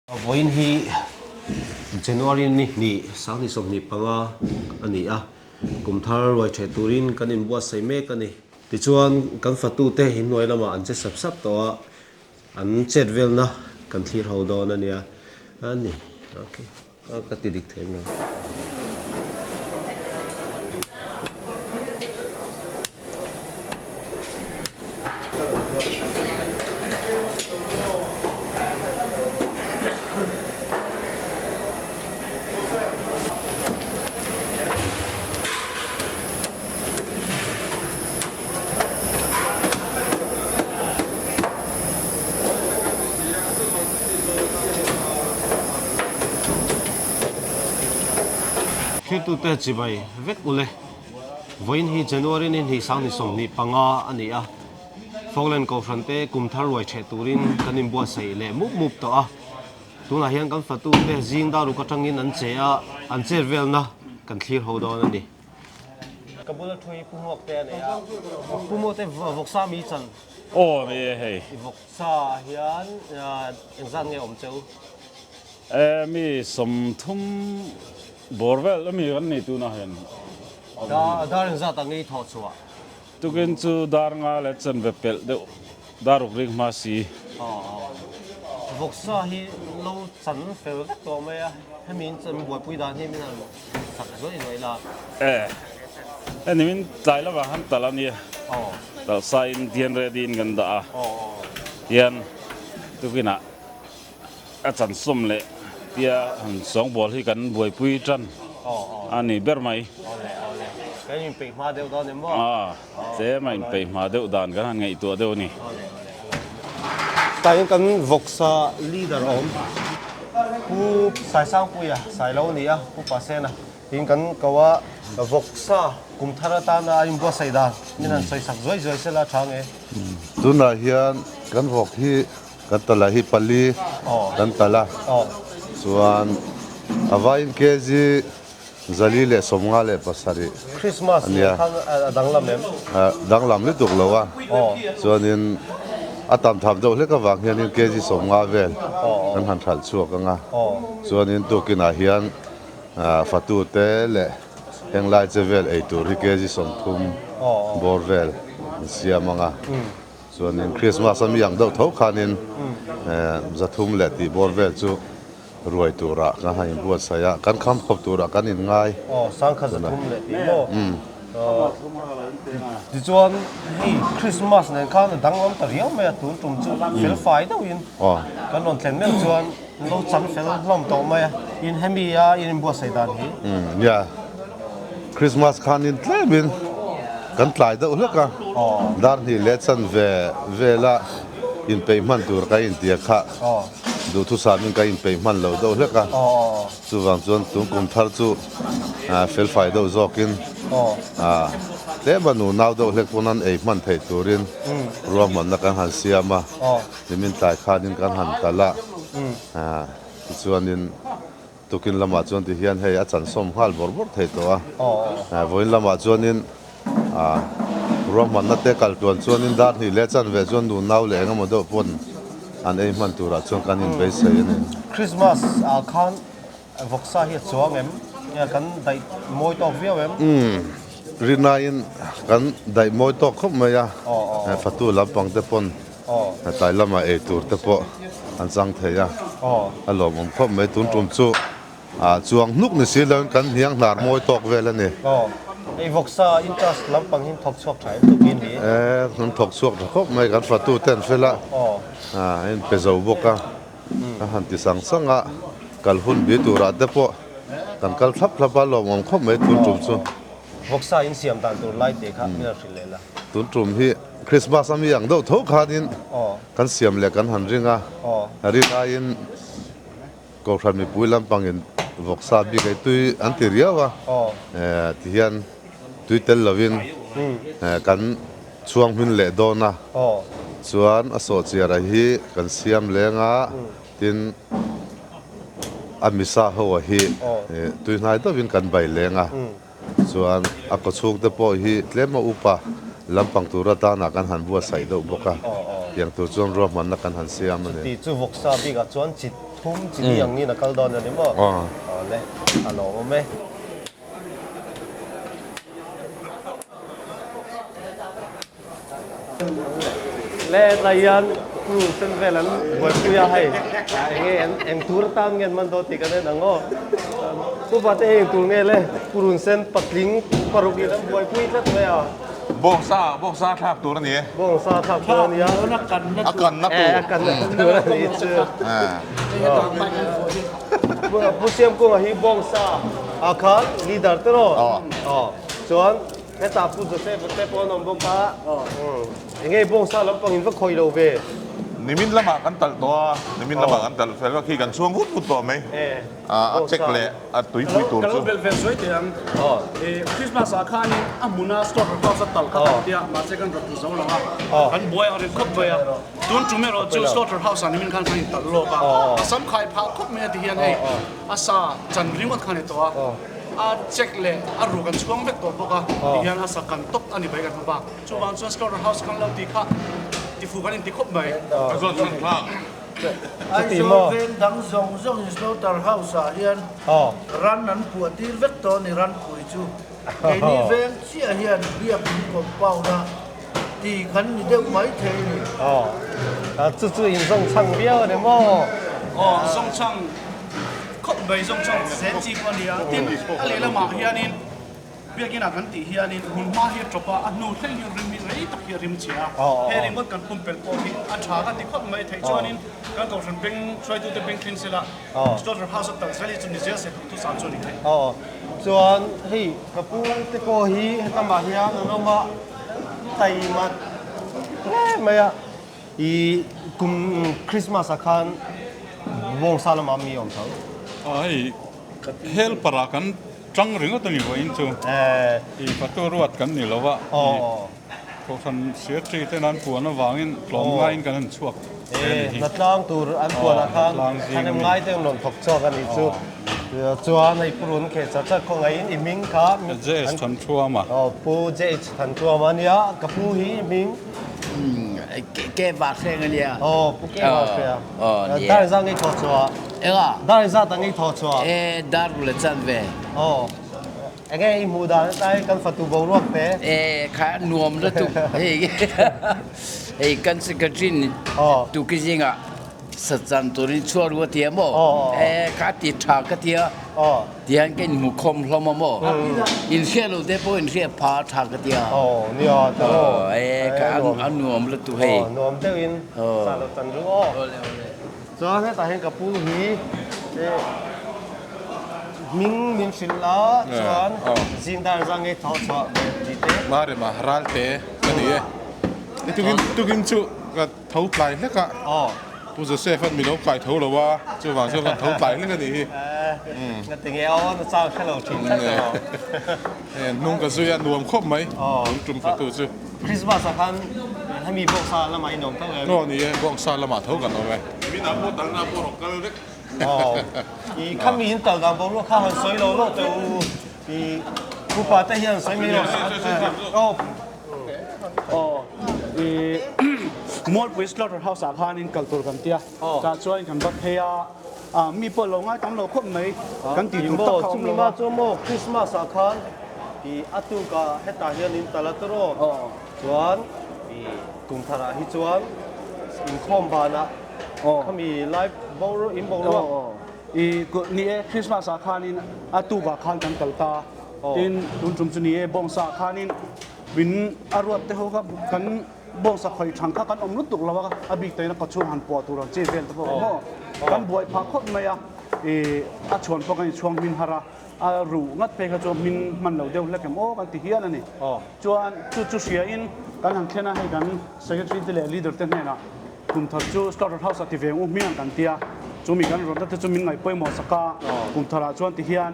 Vawiin hi January ni hnih sanghnih 25 a ni a, kum thar ruai theh turin kan inbuatsaih mek a ni. Tichuan kan fatute inhnuai lamah an che sap sap tawh a, an chet velna kan thlir ho dawn a nia. A ni, okay. Ka ti dik thei mai. Thiltute chibai vek ule. Vawiin hi January ni hnih sang ni 25 a ni a. Falkland Kohhran te kum thar ruai theh turin kan inbuatsaih leh mup mup tawh a. Tunah hian kan fatute zing daruk atangin an che a, an chet velna kan thlir ho dawn a ni. Ka bula thu hi Pu Hmuak te a nei a, Pu Hmuak te vawksa mi chan. Aw ni e hei. I vawksa ah hian engzat nge awm cheu? E mi 30 bawr vel ami kan nei tunah hian. Dar engzat ah nge i thawh chhuah? Tukin chu dar nga leh chanve pelh deuh dar ruk ring hma si. Vawksa hi lo chan fel vek tawh mai a, hemi in chan buaipui dan hi min han sak zuai zuai la. E, hemi min tlai lovah han talh a nia, talh sa in tian ready in kan dah a, tian tukinah a chan sawm leh tia han sawngbawl hi kan buaipui tan a ni ber mai. Awle awle, kan inpeih hma deuh dawn em maw? Aw, tlem a inpeih hma deuh dan kan han ngaihtuah deuh a ni. Awle awle. Tah hian kan vawksa leader a awm, Pu Saisangpuia, Sailo a ni a, Pu Pasena tiin kan ko a, vawksa kum thar atana a inbuatsaih dan min han sawi sak zuai zuai sela tha nge. Tunah hian kan vawk hi Kan tala hi pali kan tala chuan a vaiin kg 427 a nia. Danglam lutuk lo a, chuanin a tam tham deuh hlek avang hianin kg 50 vel kan han hralh chhuak ang a, chuanin tukinah hian fatu te leh heng lai che vel ei tur hi kg 30 bawr vel an siam ang a. Chuanin Christmas a mi ang deuh tho khanin 300 leh tih bawr vel chu ruai turah kan han inbuatsaih a, kan kham khawp turah kan inngai. Aw, sangkhat 300 leh tih maw? Tichuan hei Christmas nen khan a danglam ta riau mai a, tun tum chu fel fai deuhin kan rawn thlen meuh chuan lo chang fel hlawm tawh mai a, in hemi a in inbuatsaih dan hi. Nia. Christmas khanin tlemin kan tlai deuh hlek a, dar hnih leh chanve vela inpeih hman tur ka intia kha duhthusamin ka inpeih hman lo deuh hlek a, chuvang chuan tun kum thar chu felfai deuh zawkin tlema nu nau deuh hlek pawn an ei hman theih turin ruahmanna kan han siam a, nimin tlai khanin kan han talh a, tichuanin. Tukin lamah chuan ti hian hei a chansawm nghal bawrh bawrh thei tawh a, vawiin lamah chuanin ruahmanna te kal tuan chuanin dar hnih leh chanve chuan nu nau leh engemaw deuh pawn an ei hman turah chuan kan inbeisei a ni. Christmas ah khan vawksa hi a chuang em? Nge kan daih mawi tawk viau em? Umm, rinaiin kan daih mawi tawk khawp mai a, fatu lampang te pawn Tlai lamah ei tur te pawh an chang thei a, a lawmawm khawp mai. Tun tum chu chuang hnuk ni si loin kan hniang hnar mawi tawk vel a ni. Ei vawksa interest lampang hi thawk chhuak tha em tukin hi? E, kan thawk chhuak tha khawp mai. Kan fatu te an fel a, a inpe zo bawk a, a han ti sang sang a, kal hun bi turah te pawh kan kal thlap thlap a, lawmawm khawp mai tun tum chu. Vawksa in siam dan tur lai te kha min han hrilh leh la. Tun tum hi Christmas a mi ang deuh tho khanin kan siam leh kan han ring a, rin aiin Kohhran mipui lampangin vawksa bik ei tui an ti riau a, tihian tui tel lovin kan chhuang hmin leh dawn a, chuan a sawhchiara hi kan siam leng a, tin a misa ho a hi tui hnai deuhin kan bai leng a. Chuan a kawchhung te pawh hi tlem a upa lampang tur atana kan han buatsaih deuh bawk a. Tiang tur chuan ruahmanna kan han siam a ni. Chuti chu vawksa bikah chuan chi thum chi li angin a kal dawn a ni maw? Aw. Awle, a lawmawm e. Le tlai hian crew sen vel an buaipui a hei enge an eng tur atan nge an man dawn tih kan en ang aw. Upa te hei eng tur nge le purun sen patling paruk in an buaipui tlat mai a. Bawngsa bawngsa thlak tur a ni e. Bawngsa thlak tur a ni a. A kanna tur. A kanna tur a ni chu. Pu Siamkunga hi bawngsa ah khan leader te rawh. Aw. Chuan Hetah Pu Joseph te pawh an awm bawk a, enge bawngsa lampang in va khawih lo ve? Nimin lamah kan talh tawh a, nimin lamah kan talh fel a, khi kan chhuang vut vut tawh mai, a check leh a tuipui tur chu. Ka lo belh ve zuai teh ang, Christmas ah khanin a hmuna slaughter house a talh kha kan tia, mahse kan rawn tlu zo lo a, kan buai ang rin khawp mai a, tun tum erawh chu slaughter house ah nimin khan kan intalh lawk a, a sam khai phah khawp mai a ti hian hei a sa chan ringawt kha a ni tawh a. A check leh a ruk an chhuang vek tawh bawk a, tihian a sak kan tawp a ni mai kan hmu bak. Chuvang chuan slaughter house kan lo tih kha tifu kan inti khawp mai. A zawt chhan thlak. Aizawl veng dang zawng zawngin slaughter house ah hian ran an puah tir vek tawh a ni ranpui chu. Keini veng chiah hian biakin compound a ti kan ni deuh mai thei a ni. Chu chu in zawng chhang viau a ni maw? Aw zawng chhang. Khawp mai zawng chuan zel chi pawh a ni a, tin a lehlamah hianin biakinah kan tih hianin hmun hma hi a tawp a, a hnu thleng hian rim hi rei tak hi a rim chhe a, he ringawt kan pumpelh pawh hi a tha ka ti khawp mai theih chuanin kan kohhran beng hruaitute beng thleng sela slaughter house a talh zel hi chu ni zel se duh thusam chu a ni thei. Aw chuan hei ka pu te pawh hi hetamah hian an awm a, taima hle mai a. I kum Christmas ah khan bawngsa lamah mi awm tho. A hei helper ah kan tang ringawt a ni vawiin chu. I fatu ruat kan ni lo a. Kohhran Secretary ten an puan avangin tlawm ngaiin kan han chhuak ve a ni hi. Hnatlang tur an puan ah khan thahnem ngai te an rawn thawk chhuak a nih chu. Chuan hei Pu Run Kheh char char khawngaihin i hming kha. JH Thanthuama. Pu JH Thanthuama a nia. Ka pu hi i hming. Ke vak hreng a nia. Aw, pu ke vak hre a. Dar za ngei thaw chhuah. Enga? Dar za ta ngei thaw chhuah. E, dar rule chan ve. Aw. Enge i hmuh dan atai kan fatu boruak te. E, kha nuam lutuk. Hei, hei kan secretary ni. Aw. Tu ki zinga sachan turin chhuak ru a tia maw? E, kha ti tha ka tia. Aw. Tihian ka inhmu khawm hlawm a maw? Inhriat lo te pawh inhriat pha a tha ka tia. Aw, nia, ta maw? E, ka a nuam lutuk hei. Aw, nuam deuhin sa lo tan ru aw. Awle, awle. Chuan hetah hian ka pu hi hming min hrilh la, chuan zing dar zang nge thaw chhuah ve tih te. Marema Ralte ka ni e. Tukin tukin chu ka Tho tlai hlek a, Pu Joseph an mi lo kai tho lo a, chuvang chuan kan tho tlai hlek a nih hi. Nga ti nge aw, na chang hre lo thin tlat emaw. Hnung ka zui a nuam khawp mai, tun tum fatu chu. Christmas ah khan hemi bawngsa lamah in awm tho em? Aw ni e, bawngsa lamah tho kan awm e. Min ah pawh talna pawh rawh kal vek. Aw, i khami in tal dan boruak kha han sawi lo lo teh u, i upa te hian sawi mai rawh se. Aw. Aw i Mualpui Slaughter House ah khanin kal tur kan tia tah chuan kan va phei a mi pawh lo ngai tam lo khawp mai kan tih tur tak kha awm lo a. Chumi ma chu maw Christmas ah khan i a tuk ah hetah hian in tal a tawrh aw chuan i kum thar ah hi chuan inkhawm ban ah khami lai boruak in boruak i ni e Christmas ah khanin a tuk ah khan kan kal ta. Tin, tun tum chu ni e, bawngsa ah khanin min a ruat te ho kha kan bawngsa khawi thang kha kan awm lutuk lo a, a bik takin a kawchhung han puah tur ang chi vel te pawh awm maw? Kan buai phah khawp mai a, ih a chhuan pawh kan inchhuang hmin har a, a ruh ngat phei kha chu hmin hman lo deuh hlek em aw kan ti hial a ni. Chuan chu chu hria in kan han thlen a, hei kan secretary te leh leader te hnenah kum thar chu slaughter house ah ti ve ang u hmiang kan ti a, chu mi kan rawtna te chu min ngaih pawimawh sak a, kum thar ah chuan ti hian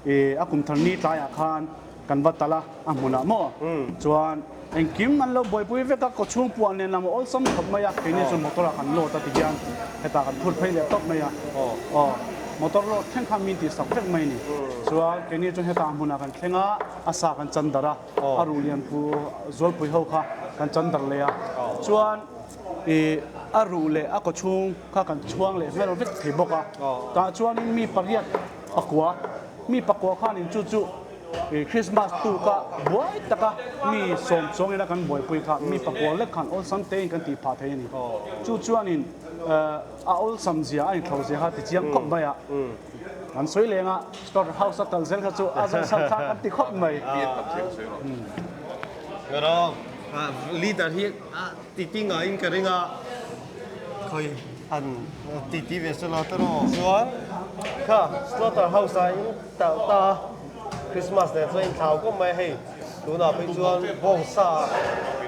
I a kum thar ni tlaiah khan kan va tal a, a hmunah maw? Chuan engkim an lo buaipui vek a, kawchhung puan nen lam a awlsam khawp mai a, keini chu motor ah kan load a ti hian hetah kan phur phei leh tawp mai a, aw motor load thleng khan min tihsak vek mai a ni. Chuan keini chu hetah a hmunah kan thleng a, a sa kan chan darh a, a ruh lian pu Zualpui ho kha kan chan darh leh a, chuan. I a ruh leh a kawchhung kha kan chhuang leh vel vek thei bawk a. Tah chuanin mi pariat pakua, mi pakua khanin chu chu i Christmas tuka buai taka mi sawm chuangin a kan buaipui kha mi pakua lek khan awlsam tein kan tih phah thei a ni. Chu chuanin a awlsam zia a inthlo zia kha tichiang khawp mai a. Kan sawi leng a, Slaughter House a kal zel kha chu a zawhsam thlak kan ti khawp mai. Leader hi Titi ngaiin ka ring a, khawi han titi ve se lo ta rawh. Chuan kha slaughter house ah in talh ta a, Christmas nen chuan in thlau kawp mai a hei, tunah phei chuan bawngsa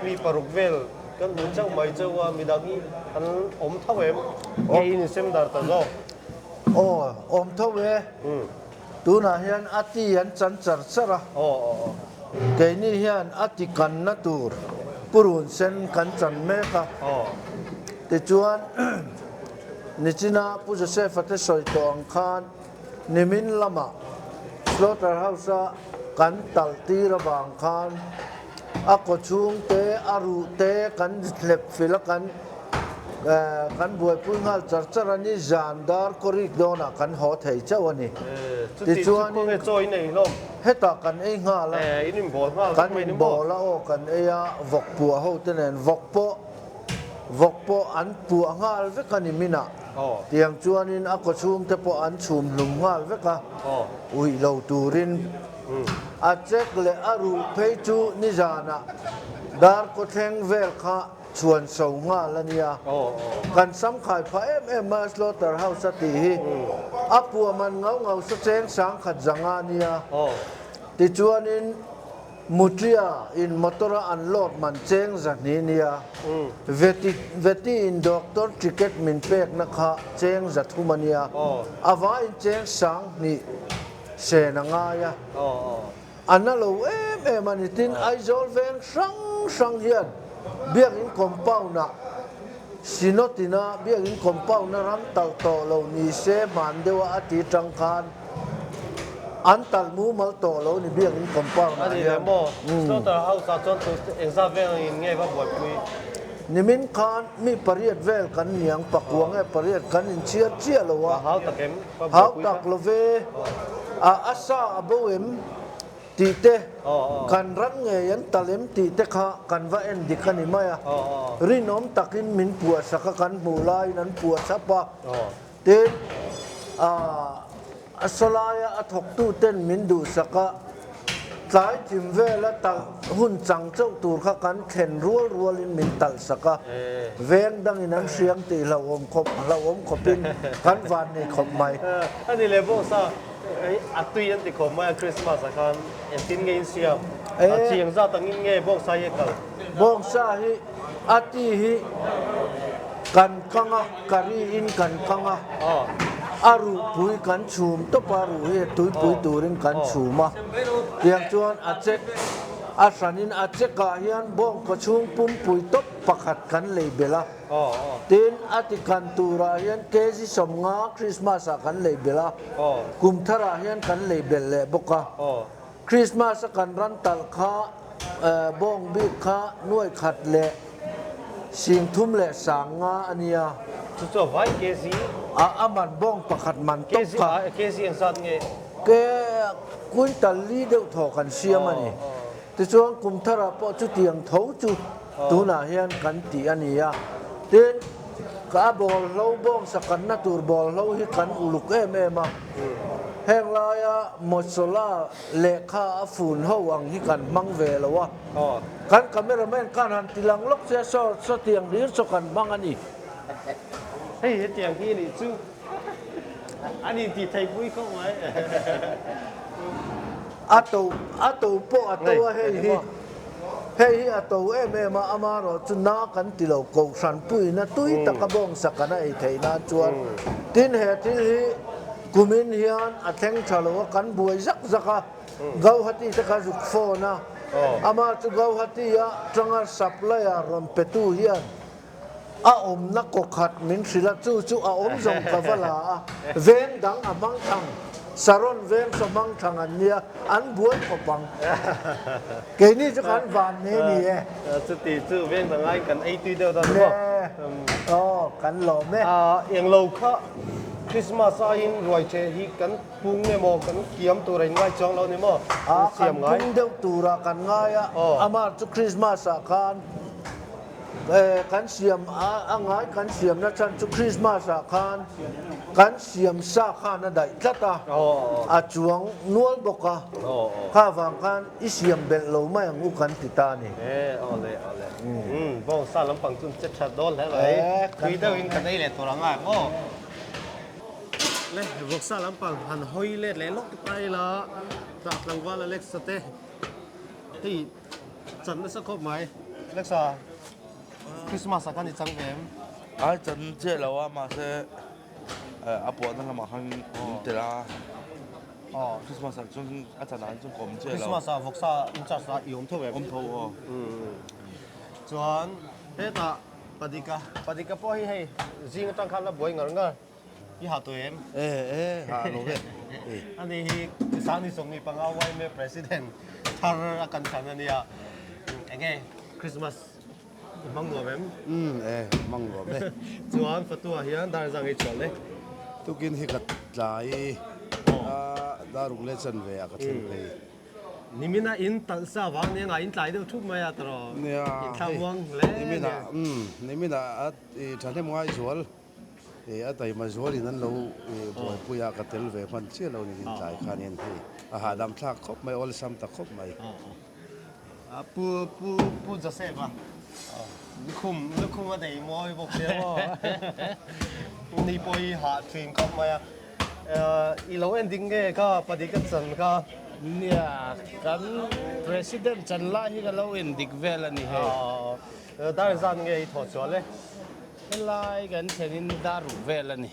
mi paruk vel kan hmu chauh mai chauh a, midang hi an awm tho em? Nge in insem dar ta zawk? Aw, awm tho e. Tunah hian a ti an chan char char a, keini hian a ti kanna tur purun sen kan chan mek a. Tichuan, nichina Pu Joseph-a te sawi tawh ang khan nimin lamah Slaughter House-a kan talh tir avang khan a kawchhung te, a ruh te kan hlep fil a, kan Kan buaipui nghal char char a ni, zan dar kawrik dawnah kan haw thei chauh a ni. Tichuanin hetah kan ei nghal a, kan inbawl a aw kan ei a, vawk puah ho te nen vawk pawh vawk pawh an puah nghal vek a ni minah. Tiang chuanin a kawchhung te pawh an chhum hlum nghal vek a, uih lo turin. A chek leh a ruh phei chu nizanah dar kawthleng vel kha Chhuan so nghal a nia. Kan sam khai phah em em mai a Slaughter House a tih hi. A puah man ngau ngau sa cheng sang khat zanga a nia. Tichuanin Mutria in motor a an load man cheng zahni nia. Veti Veti in doctor ticket min pekna kha cheng zathum a nia. A vaiin cheng sang hnih sen a ngai a. A na lo em em a ni. Tin, Aizawl veng hrang hrang hian Biakin compound-ah Synod-ina Biakin compound-a ram talh tawh lo ni se hman deuha a ti tang khan an talh mumal tawh lo ni Biakin compound-ah A ni hian. leh maw? Slaughter House-ah chuan tu engzat veng in nge va buaipui? Nimin khan mi pariat vel kan niang, pakua nge pariat kan inchhiar chiah lo a. A hau tak em? Hau tak lo ve, a a sa a bo em tih te, kan ran ngei an tal em tih te kha kan va en dik a ni mai a. Rinawm takin min puah sak a, kan hmuh laiin an puah chap a. Tin, a sawlaia a thawktu ten min duhsak a, tlai thim vela talh hun chang chauh tur kha kan thlen rual rualin min talh sak a, veng dangin an hriang tih hlauhawm khawp hlauhawm khawpin kan van nei khawp mai. A ni leh bawk sa, a tui an ti khawp mai a Christmas ah khan engtin nge in siam? A chiang zat angin nge bawngsa hi a kal? Bawngsa hi a ti hi kan kang a, curry in kan kang a, a ruhpui kan chhum tawp a, ruh hi tuipui turin kan chhum a, tiang chuan a chek a hranin a chekah hian bawngkaw chhung pumpui tawp pakhat kan lei belh a, tin a ti kan turah hian kg 50 Christmas ah kan lei belh a, kum tharah hian kan lei belh leh bawk a. Christmas a kan ran talh kha bawng bik kha nuai khat leh 3000 nga a nia. Chu chu a vai kg? A a man bawng pakhat man tawp kha. Kg ang zat nge? Ke quintal li deuh thaw kan siam a ni. Tichuan kum tharah pawh chutiang tho chu tunah hian kan tih a ni a. Tin, ka a bawlhlo bawngsa kanna tur bawlhlo hi kan uluk em em a. Heng laia Mawsawla lehkha a fun ho ang hi kan hmang ve lo a. Kan cameraman khan han ti lang lawk che a, saw sawtiang hlir saw kan hmang a ni. Hei hetiang hi a nih chu an intih theihpui khawp mai. A to a to pawh a to a hei hi hei hi a to em em a amarawh chu na kan ti lo kohhran puiin a tui taka bawngsa kan a ei theih nan chuan tin he thil hi kumin hian a thleng tha lo a kan buai zak zak a Gauhati te kha zuk phone a ama chu Gauhati a tanga supply a rawn pe tu hian a awmna kaw khat min hrilh a, chu chu a awm zawng ka va la a, veng dang a hmang thang, Saron veng saw hmang thang an nia, an buai khawp ang. Keini chu khan van nei ni e. Chuti chu veng dang aiin kan ei tui deuh ta maw? Ne. Aw, kan lawm e. Englo kha Christmas aiin ruai ṭheh hi kan pung emaw kan kiam tur a inngai chuang lo ni maw? A, kan pung deuh turah kan ngai a, amah chu Christmas ah khan kan siam a ngai kan siamna chhan chu Christmas ah khan kan siam sa khan a daih tlat a, a chuang nual bawk a, kha vang khan i siam belh lo mai ang u kan ti ta a ni. E, awle awle. Umm, bawng sa lampang chu che that dawn hle mai. Tui deuhin kan ei leh tur ang a maw? Le, vawksa lampang han hawi let leh lawk ta ila, tah tlangval Alexa te hei chan nasa khawp mai. Alexa, Christmas ah khan i chang ve em? Ai chan chiah lo a, mahse a puahna lamah khan min tel a. Christmas ah chuan a chan ah chuan ka awm chiah lo. Christmas ah vawksa in charge ah i awm tho em? Awm tho aw. Chuan hetah Padika, Padika pawh hi hei zing atang khan la buai ngar ngar i ha tawh em? E e ha lo ve. Ani hi Sangni 25 YMA President thar a kan thlan a nia. Enge Christmas i hmang nuam em? Umm e hmang nuam e. Chuan Fatua hian dar zang ei chhuah le. Tukin hi ka tlai a daruk leh chanve ah ka thleng phei. Nimina in talh sa vang nia ngai in tlai deuh thup mai a tawrh Nia in thla hei muang hle a nimina nia. umm nimina a i thahnem ngai zual i a taima zual in an lo i buaipui a ka tel ve hman chiah lo ni in tlai khanin hei a hahdam thlak khawp mai awlsam ta khawp mai. Pu pu pu Joseph a lukhum lukhum a nei mawi bawk sia maw ni pawh hi hah thin khawp mai a i lo en ding nge kha padi ka chan kha. Nia kan president chan lai hi ka lo en dik vel a ni hei. Dar zan nge i thawh chhuah le? Helai kan thlen in dar ruk vel a ni.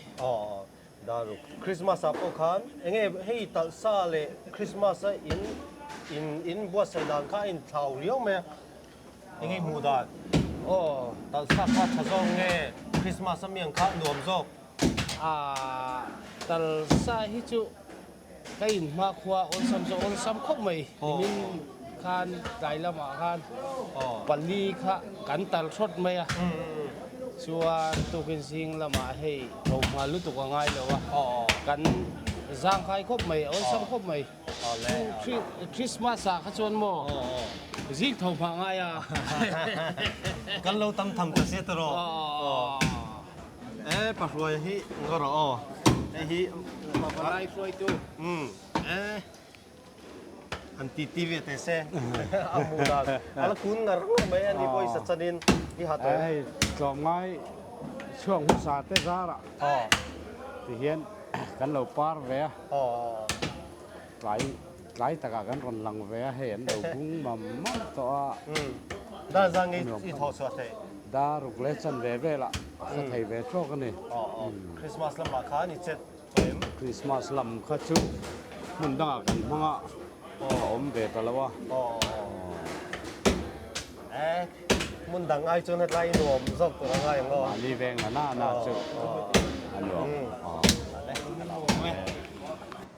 Daruk, Christmas ah pawh khan enge hei talhsa leh Christmas a in in in buatsaih dan kha a in thlau riau mai a, enge hmuh dan? Aw. Talhsa kha tha zawk nge Christmas a miang kha nuam zawk? Aaa talhsa hi chu ka in hma khua awlsam zawk awlsam khawp mai nimin khan tlai lamah khan pali kha kan tal thawt mai a chuan tukin zing lamah hei tho hma lutuk a ngai lo a kan zangkhai khawp mai awlsam khawp mai Christmas ah kha chuan maw zing tho hma ngai a kan lo tam tham ta sia ta rawh. E pahruai hi ngaw rawh aw hei hi Pavalai hruaitu. Umm e han ti ti ve teh se a hmuh dan a la kun ngar ngar mai a ni pawh i sa chanin i ha tawh em. Hei tlawmngai chhuak hmasa te zarah ti hian kan lo par ve a tlai tlai takah kan rawn lang ve a hei an lo bung mam mam tawh a. Dar zang i thawh chhuah theih. Dar ruk leh chan ve velah ka thei ve tawk a ni. Christmas lamah khan i chet tawh em? Christmas lam kha chu hmun dangah kan hmang a, a awm ve ta lo a. E, hmun dang ai chuan hetlai i nuam zawk tur a ngai ang aw. Mahni veng na na na chu a nuam.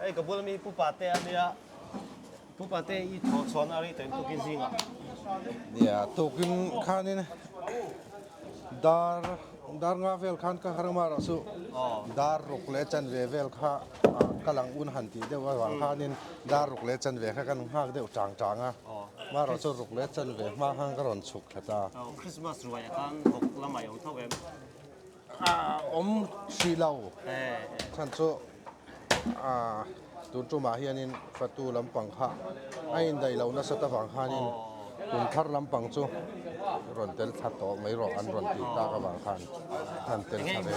Hei ka bula mi Pu Pate a nia. Pu Pate i thawh chhuahna a rei tawh em tukin zingah? Nia, tukin khanin dar dar nga vel khan ka har mar ah chu dar ruk leh chanve vel kha ka lang un han tih deuh avang khanin dar ruk leh chanve kha kan nghak deuh tang tang a, marawh chu ruk leh chanve hma khan ka rawn chhuk thla ta. Christmas ruai ah khan vawk lamah i awm tho em? Awm hrih lo chhan chu tun tumah hianin fatu lampang kha a indaih lo nasat avang khanin kum thar lampang chu rawn tel thla tawh mai rawh an rawn tih tak avang khan an tel thla ve.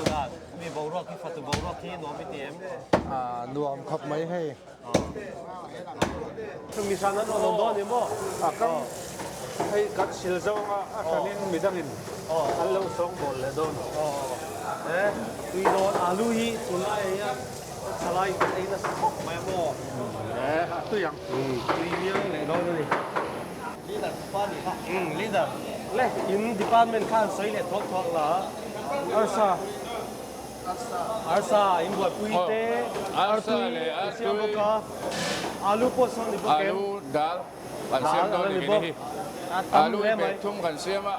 Mi boruak hi fatu boruak hi nuam i ti em? Nuam khawp mai hei. Mi hran an rawn awm dawn ni maw? A kam hei kan sil zawng a, a hranin midangin an lo sawng bawl leh dawn. E, tui dawn alu hi tunlai ah hian thalai kan ei nasa khawp mai a maw? E, a tui ang. Tui viau leh dawn a ni. Leader pa nih kha. Leader. Le, in department khan sawi leh thuak thuak la. Arsa. Arsa in buaipui te, artui an siam bawk a, alu pawh sawn ni bawk em? Alu dal kan siam dawn ni kini hi. Alu hi bag thum kan siam a,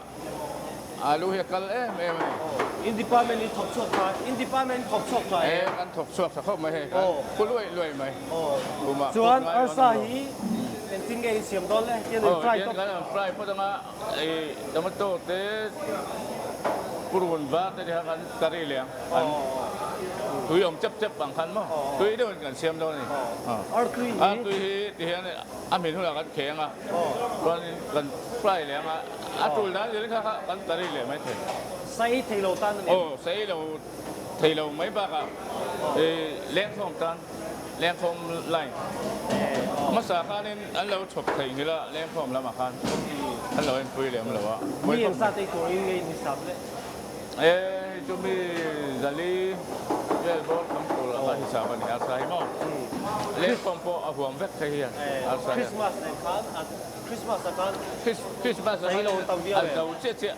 Alu hi a kal em em a ni. In department in thawk chhuak tha, in department in thawk chhuak tha em? E, kan thawk chhuak tha khawp mai hei, kan pu luai luai mai. Kumah Chuan arsa hi engtin nge in siam dawn le? Tian in fry tawp. Kan han fry phawt anga i tomato te purun var te kha kan curry leh ang. An tui awm chep chep ang khan maw? Tui deuhin kan siam dawn a ni. Artui hi? Artui hi tihian a hmin hunah kan kheng a, chuanin kan fry leh anga a tul dan zel kha kha kan curry leh mai thei. Sei thei lo tan a ni. Aw, sei lo thei lo mai bakah i lengkhawm tan, lengkhawm line hmasa khanin an lo chhawp thei nghilh a, lengkhawm lamah khan an lo enpui lem lo a. Mi engzat ei turin nge in hisap le? E, hei chu mi zali vel bawr tam tur a hisap a ni, arsa hi maw? Lengkhawm pawh a huam vek thei hian arsa hian. Christmas nen khan a Christmas ah khan Christmas ah khan a zo chiah chiah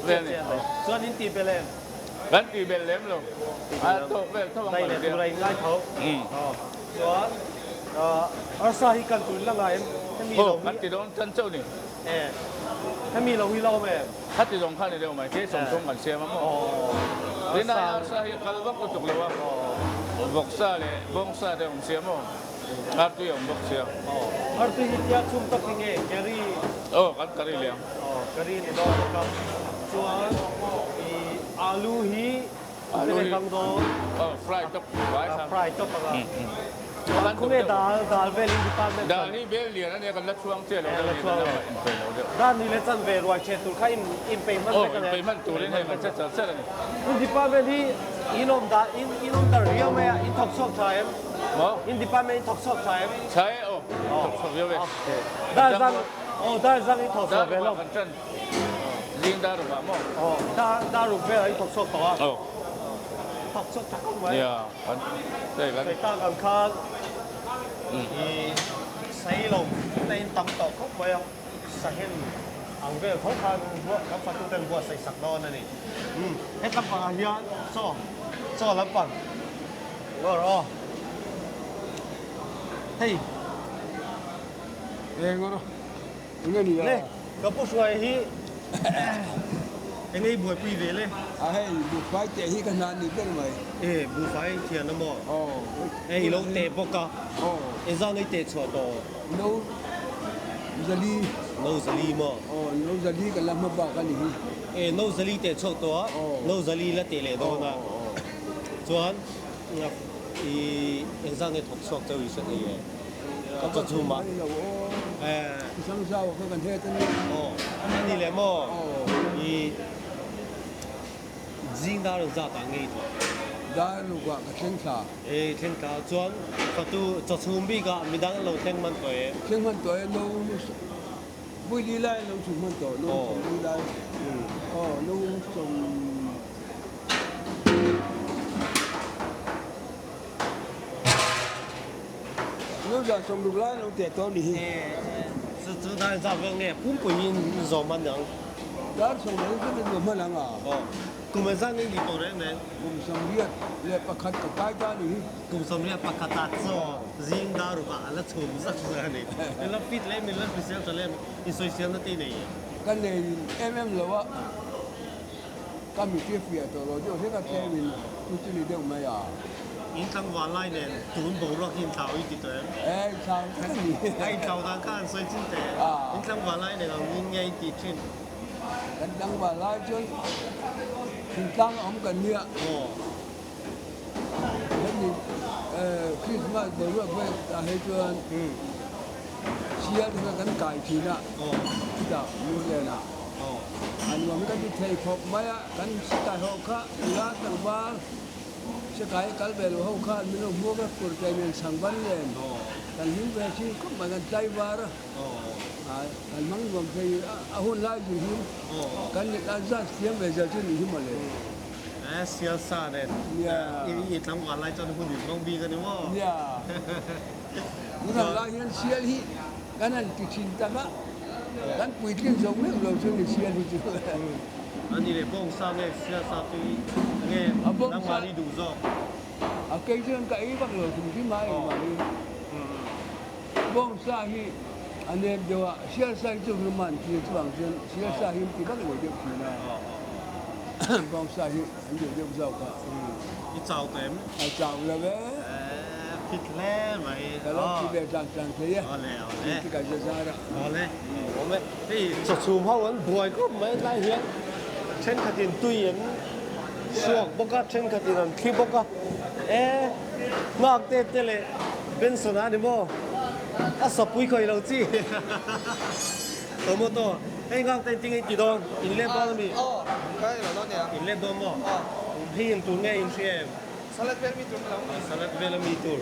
vel a ni. Chuan in tih belh em? Kan tih belh lem lo, a tawk vel tho ang kan tia. Tura in ngai tho. Chuan arsa hi kan tun la ngai em? Hemi lo hi. Kan ti dawn chan chauh ni. E, hemi lo hi la awm em? Khati zawng kha ni deuh mai, kei 30 kan siam a maw? Rinai arsa hi a kal vak lutuk lo a, vawksa leh bawngsa te awm sia maw? Artui a awm bawk sia. Artui hi tia chhum tak hi nge curry? Aw, kan curry leh ang. Aw, curry ni dawn bawk a. Chuan i alu hi Alu hi aw fry tawp vai kha. Fry tawp anga. Chuan khawnge dal dal vel in department Dal hi bel lian ania kan la chhuang chiah lo deuh ni kan la in pe lo deuh. Dal ni le chan ve ruai che tur kha in in pe hman vek ania. Aw in pe hman turin hei kan che char char ani. In department hi in awm da in in awm dar riau mai a in thawk chhuak tha em? Maw? In department in thawk chhuak tha em? Tha e aw thawk chhuak viau e. Dal zang aw dal zang in thawk chhuak ve lo. Kan tan. Zing dar ruk ah maw? Aw, dar dar ruk velah in thawk chhuak tawh a. Aw. Thawk chhuak tha khawp mai. Nia, kan hei kan. Sawi tak ang khan i sawi lo te in tam tawh khawp mai a, sahen ang vel tho khan buat kan fatu ten buatsaih sak dawn a ni. Umm, hetlam pangah hian chaw, chaw lampang ngawr aw. Hei. Eng ngawr aw. Le, ka pu hruai hi eng ei buaipui ve le? A hei, buhfai teh hi ka hna ni ber mai. E, buhfai thian a maw? Aw. E, i lo teh bawk a. Aw. E zan ei teh chhuah tawh? No zali. No zali maw? Aw, no zali ka la hma bak a ni hi. E, no zali teh chhuak tawh a, no zali la teh leh dawn a. Chuan, i engzah nge thawk chhuak chauh i hre thei e? Ka chaw chhum a. A ni leh maw? I zing dar ang zat ah nge i thawk? Dar ruk ah ka thleng thla. E thleng thla chuan fatu chaw chhum bik ah midang an lo thleng hman tawh e? Thleng hman tawh e, no vui li lai an lo chhum hman tawh, no sawm li lai. Aw no sawm. No za 60 lai lo teh tawh ni hi. Chu chu dar zat vel nge pumpui in zawm hman ang? Dar 40 chu min zawm hman ang a. Aw, kum engzat nge ni tawh reng reng? Kum 31 ka kai ta ni hi. Kum 31 ah chaw zing dar rukah a la chhum zak zak a ni. Min la fit leh min la hrisel tha leh insawisel na te i nei em? Ka nei em em lo a. Ka mitri fiah tawh lo deuh hlek a tlem in chu chu ni deuh mai a. In tlangval lai nen tun boruak hi inthlau i ti tawh em? E, inthlau tak a ni. A inthlau dan kha an sawi chin teh. In tlangval lai nen ang in nge in tih thin? Kan tlangval lai chuan thingtlang a awm kan nia. Aw. Hemi Christmas boruak vel ah hei chuan sial te kha kan kai thin a, chutah Murlen ah. A nuam hi kan ti thei khawp mai a, kan sikai ho kha nula tlangval sikai kal ve lo ho khan min lo hmuak a, kurtai nen chhangban nen kan hlim ve thin khawp mai, kan tlaivar a, kan hmang nuam thei a hun lai chu hi kan a zat thiam ve zel chu nih hi mawle. Sial sa nen i tlangval lai chuan hun in hmang bik a ni maw? Nia, tunah lai hian sial hi kan han ti thin tak a. Kan puitling zawk meuh lo chu ni sial hi chu. A ni leh bawng sa nge sial sa chu nge nangmah ni duh zawk? A kei chuan ka ei vak lo thung hrim a ei mah hi. Bawng sa hi a nem deuh a, sial sa hi chu hrim a an thlir chuvang chuan sial sa hi an ti vak lo deuh thin a. Bawngsa hi an duh deuh zawk a. I chau tawh em? A chau lo e. Fit hle mai. Ka lo thi ve tlang tlang thei e. Awle awle. Ti ka zia zar a. Awle. Awm e. Hei chawchhum ho an buai khawp mai tlai hian thenkhatin tui an suak bawk a, thenkhatin an thli bawk a. E nghak te te leh Benson a ni maw? A sapui khawih lo chi. Tomato, hei nghak te engtin nge i ti dawn? In let dawn ami? Aw, ka ei lo dawn nia. In let dawn maw? Aw. Hei in tur nge in hria em? Salad vel mi tur ni lo. Salad vel ami tur.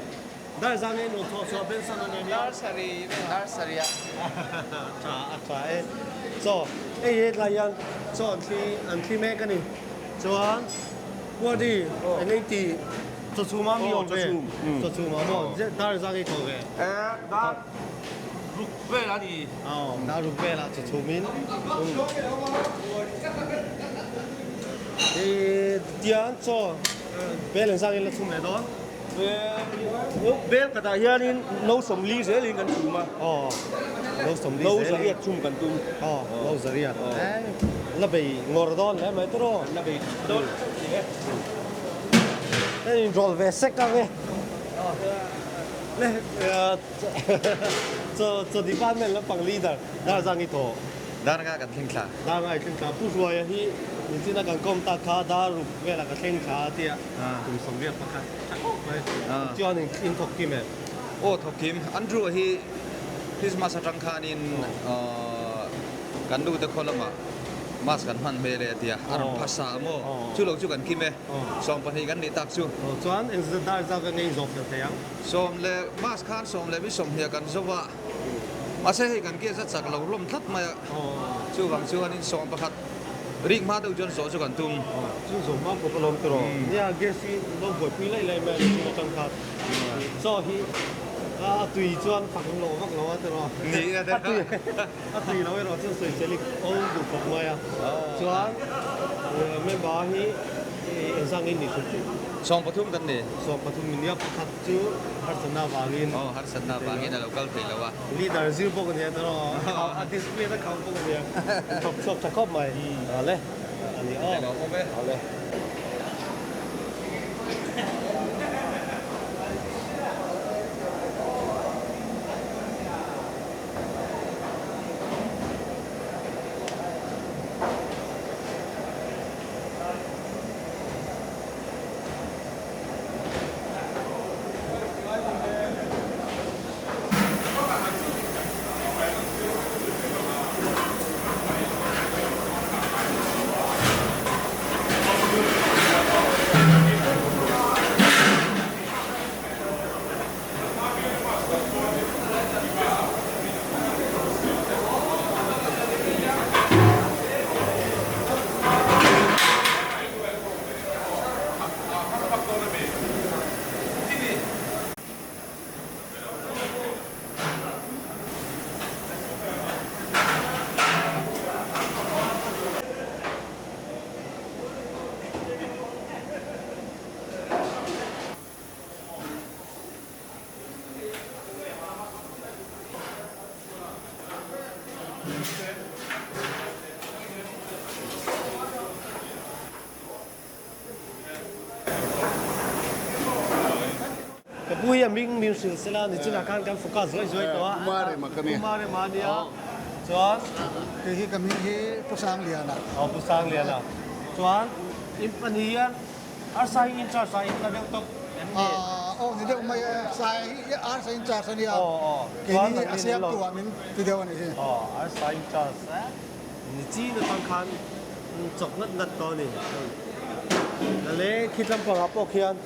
Dar zang nge nuam thawh chhuah Benson a nen hian? Dar sarih vel, dar sarih a. A tha, a tha e. Chaw, hei hetlai hian chaw an thli, an thli mek a ni. Chuan, Puadi, eng nge i ti? Chaw chhum a mi awm ve? Chaw chhum a maw? Dar zang nge i thawh ve? Dar ruk vel a ni. Aw, dar ruk velah chaw chhumin. Tiang chaw bel eng zang in la chhum leh dawn? Bel khatah hianin no 40 zelin kan chhum a. Aw, no 40 zelin. No zariat chhum kan tum. Aw, no zariat. La bei ngawr dawn hle mai tawh. La bei dawn ni e. Hei in roll ve sek ang e. Le chaw chaw department lampang leader dar zang i thaw. Dar nga kan thleng thla. Dar nga i thleng thla. Pu Hruaia hi min china kan kawm tak kha dar ruk velah ka thleng thla a tia kum 81 tha khawp mai. Chuan in in thawk kim em? Aw thawk kim. Andrew a hi Christmas atang khanin kan nu te khaw lamah Mass kan hman hmel e a tia. A rawn phasa a maw? Chu lo chu kan kim e. 12 kan nih tak chu. Chuan engzat dar zat nge in zawh fel thei ang? Sawm leh Mass khan sawm leh mi 20 kan zo a. Mahse hei kan gas a chak lo hlawm tlat mai a. Chuvang chuanin 11 rik hma deuh chuan zawh chu kan tum. Chu zawh hma pawh ka lawm tawh rawh. Nia gas hi lo buaipui laih laih mai a ni chin atang khan. Chaw hi a tui chuan fak an lo vak lo a tiraw. Ni a A tui lo erawh chuan sawisel i awl duh khawp mai a. Chuan member hi engzang in ni hrim hrim? 13 kan ni. 13 min nia pakhat chu harsatna avangin. Aw harsatna avangin a lo kal thei lo a. Leader zir bawk a nia tiraw a discipline a kham bawk a nia. Thawk chhuak tha khawp mai. Awle a ni aw. Awle. Ka pu hi a ming min hrilh sela ni chinah khan kan focus zuai zuai tawh a. Pu Marema ka ni. Pu Marema a nia. Chuan. Kei hi ka ming hi Pu Sangliana. Aw Pu Sangliana. Chuan in pahnih hian Arsa hi in charge a in la deuh tawp em ni? Aw ni deuh mai e, sa hi arsa in charge a nia. Aw aw. Keini a siam tu ah min ti deuh a nih hi. Aw arsa in charge e. Ni chin atang khan chawk ngat ngat tawh a ni. Nale khi tlampang ah pawh khian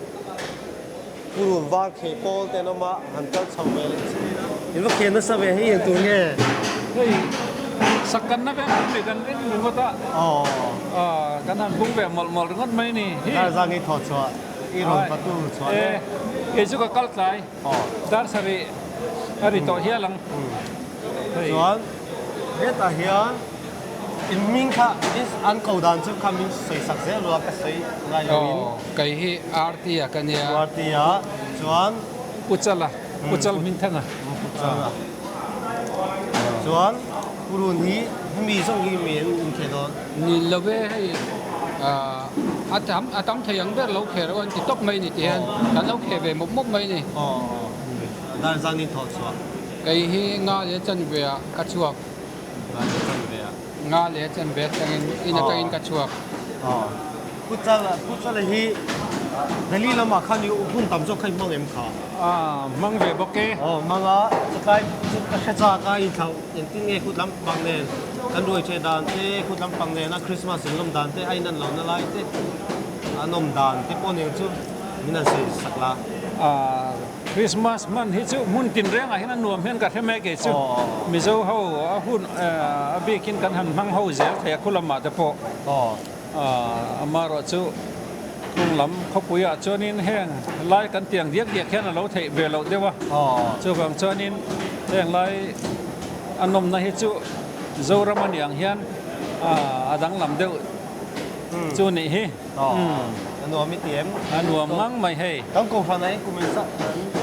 purun var kheh pawl te an awm a, han kal chho ve leh chin ila. In va kheh nasa ve hei engtur nge? Hei sakkanna veng an nei kan ring ringawt a. Aw. Kan han bung ve mawlh mawlh ringawt mai ni. Dar zang i thawh chhuah i rawn patu chhuah le. E kei chu ka kal tlai. Dar sarih a ri tawh hial ang. Chuan hetah hian in hming kha an ko dan chu kha min sawi sak zel lo a ka sawi ngai lo in. Aw kei hi RT a ka nia. RT a chuan. Puchala Puchal hmin thang a. Puchala chuan purun hi hemi zawng hi mi an in thei dawn. Ni lo ve hei. A tam a tam thei ang ber lo kheh reuh an ti tawp mai ni ti hian kan lo kheh ve mawp mawp mai ni. Dar zan in thawh chhuah. Kei hi nga leh chanve ah ka chhuak. Nga leh chanve ah. Nga leh chanve atangin in atangin ka chhuak. Puchala Puchala hi Delhi lamah khan i hun tam zawk kha i hmang em kha? Hmang ve bawk e. Aw hmang a, chutlai chu ka hre chak a inthlau engtin nge khut lampang nen kan ruai ṭheh dan te, khut lampang nena Christmas in lawm dan te a inan lohna lai te, a nawm dan te pawh nen chu min han sawi sak la. Christmas hman hi chu hmun tin rengah hian a nuam hian ka hre mai kei chu. Mizo ho a hun a bikin kan han hmang ho zel thei a khu lamah te pawh. Amaherawh chu kung lam khawpuiah chuanin heng lai kan tiang diak diak hian a lo theih ve loh deuh a. Chuvang chuanin heng lai a nawmna hi chu Zoram a nih ang hian a danglam deuh chu nih hi. A nuam i ti em? A nuam ngang mai hei. Kan kohhran ah hian kum engzah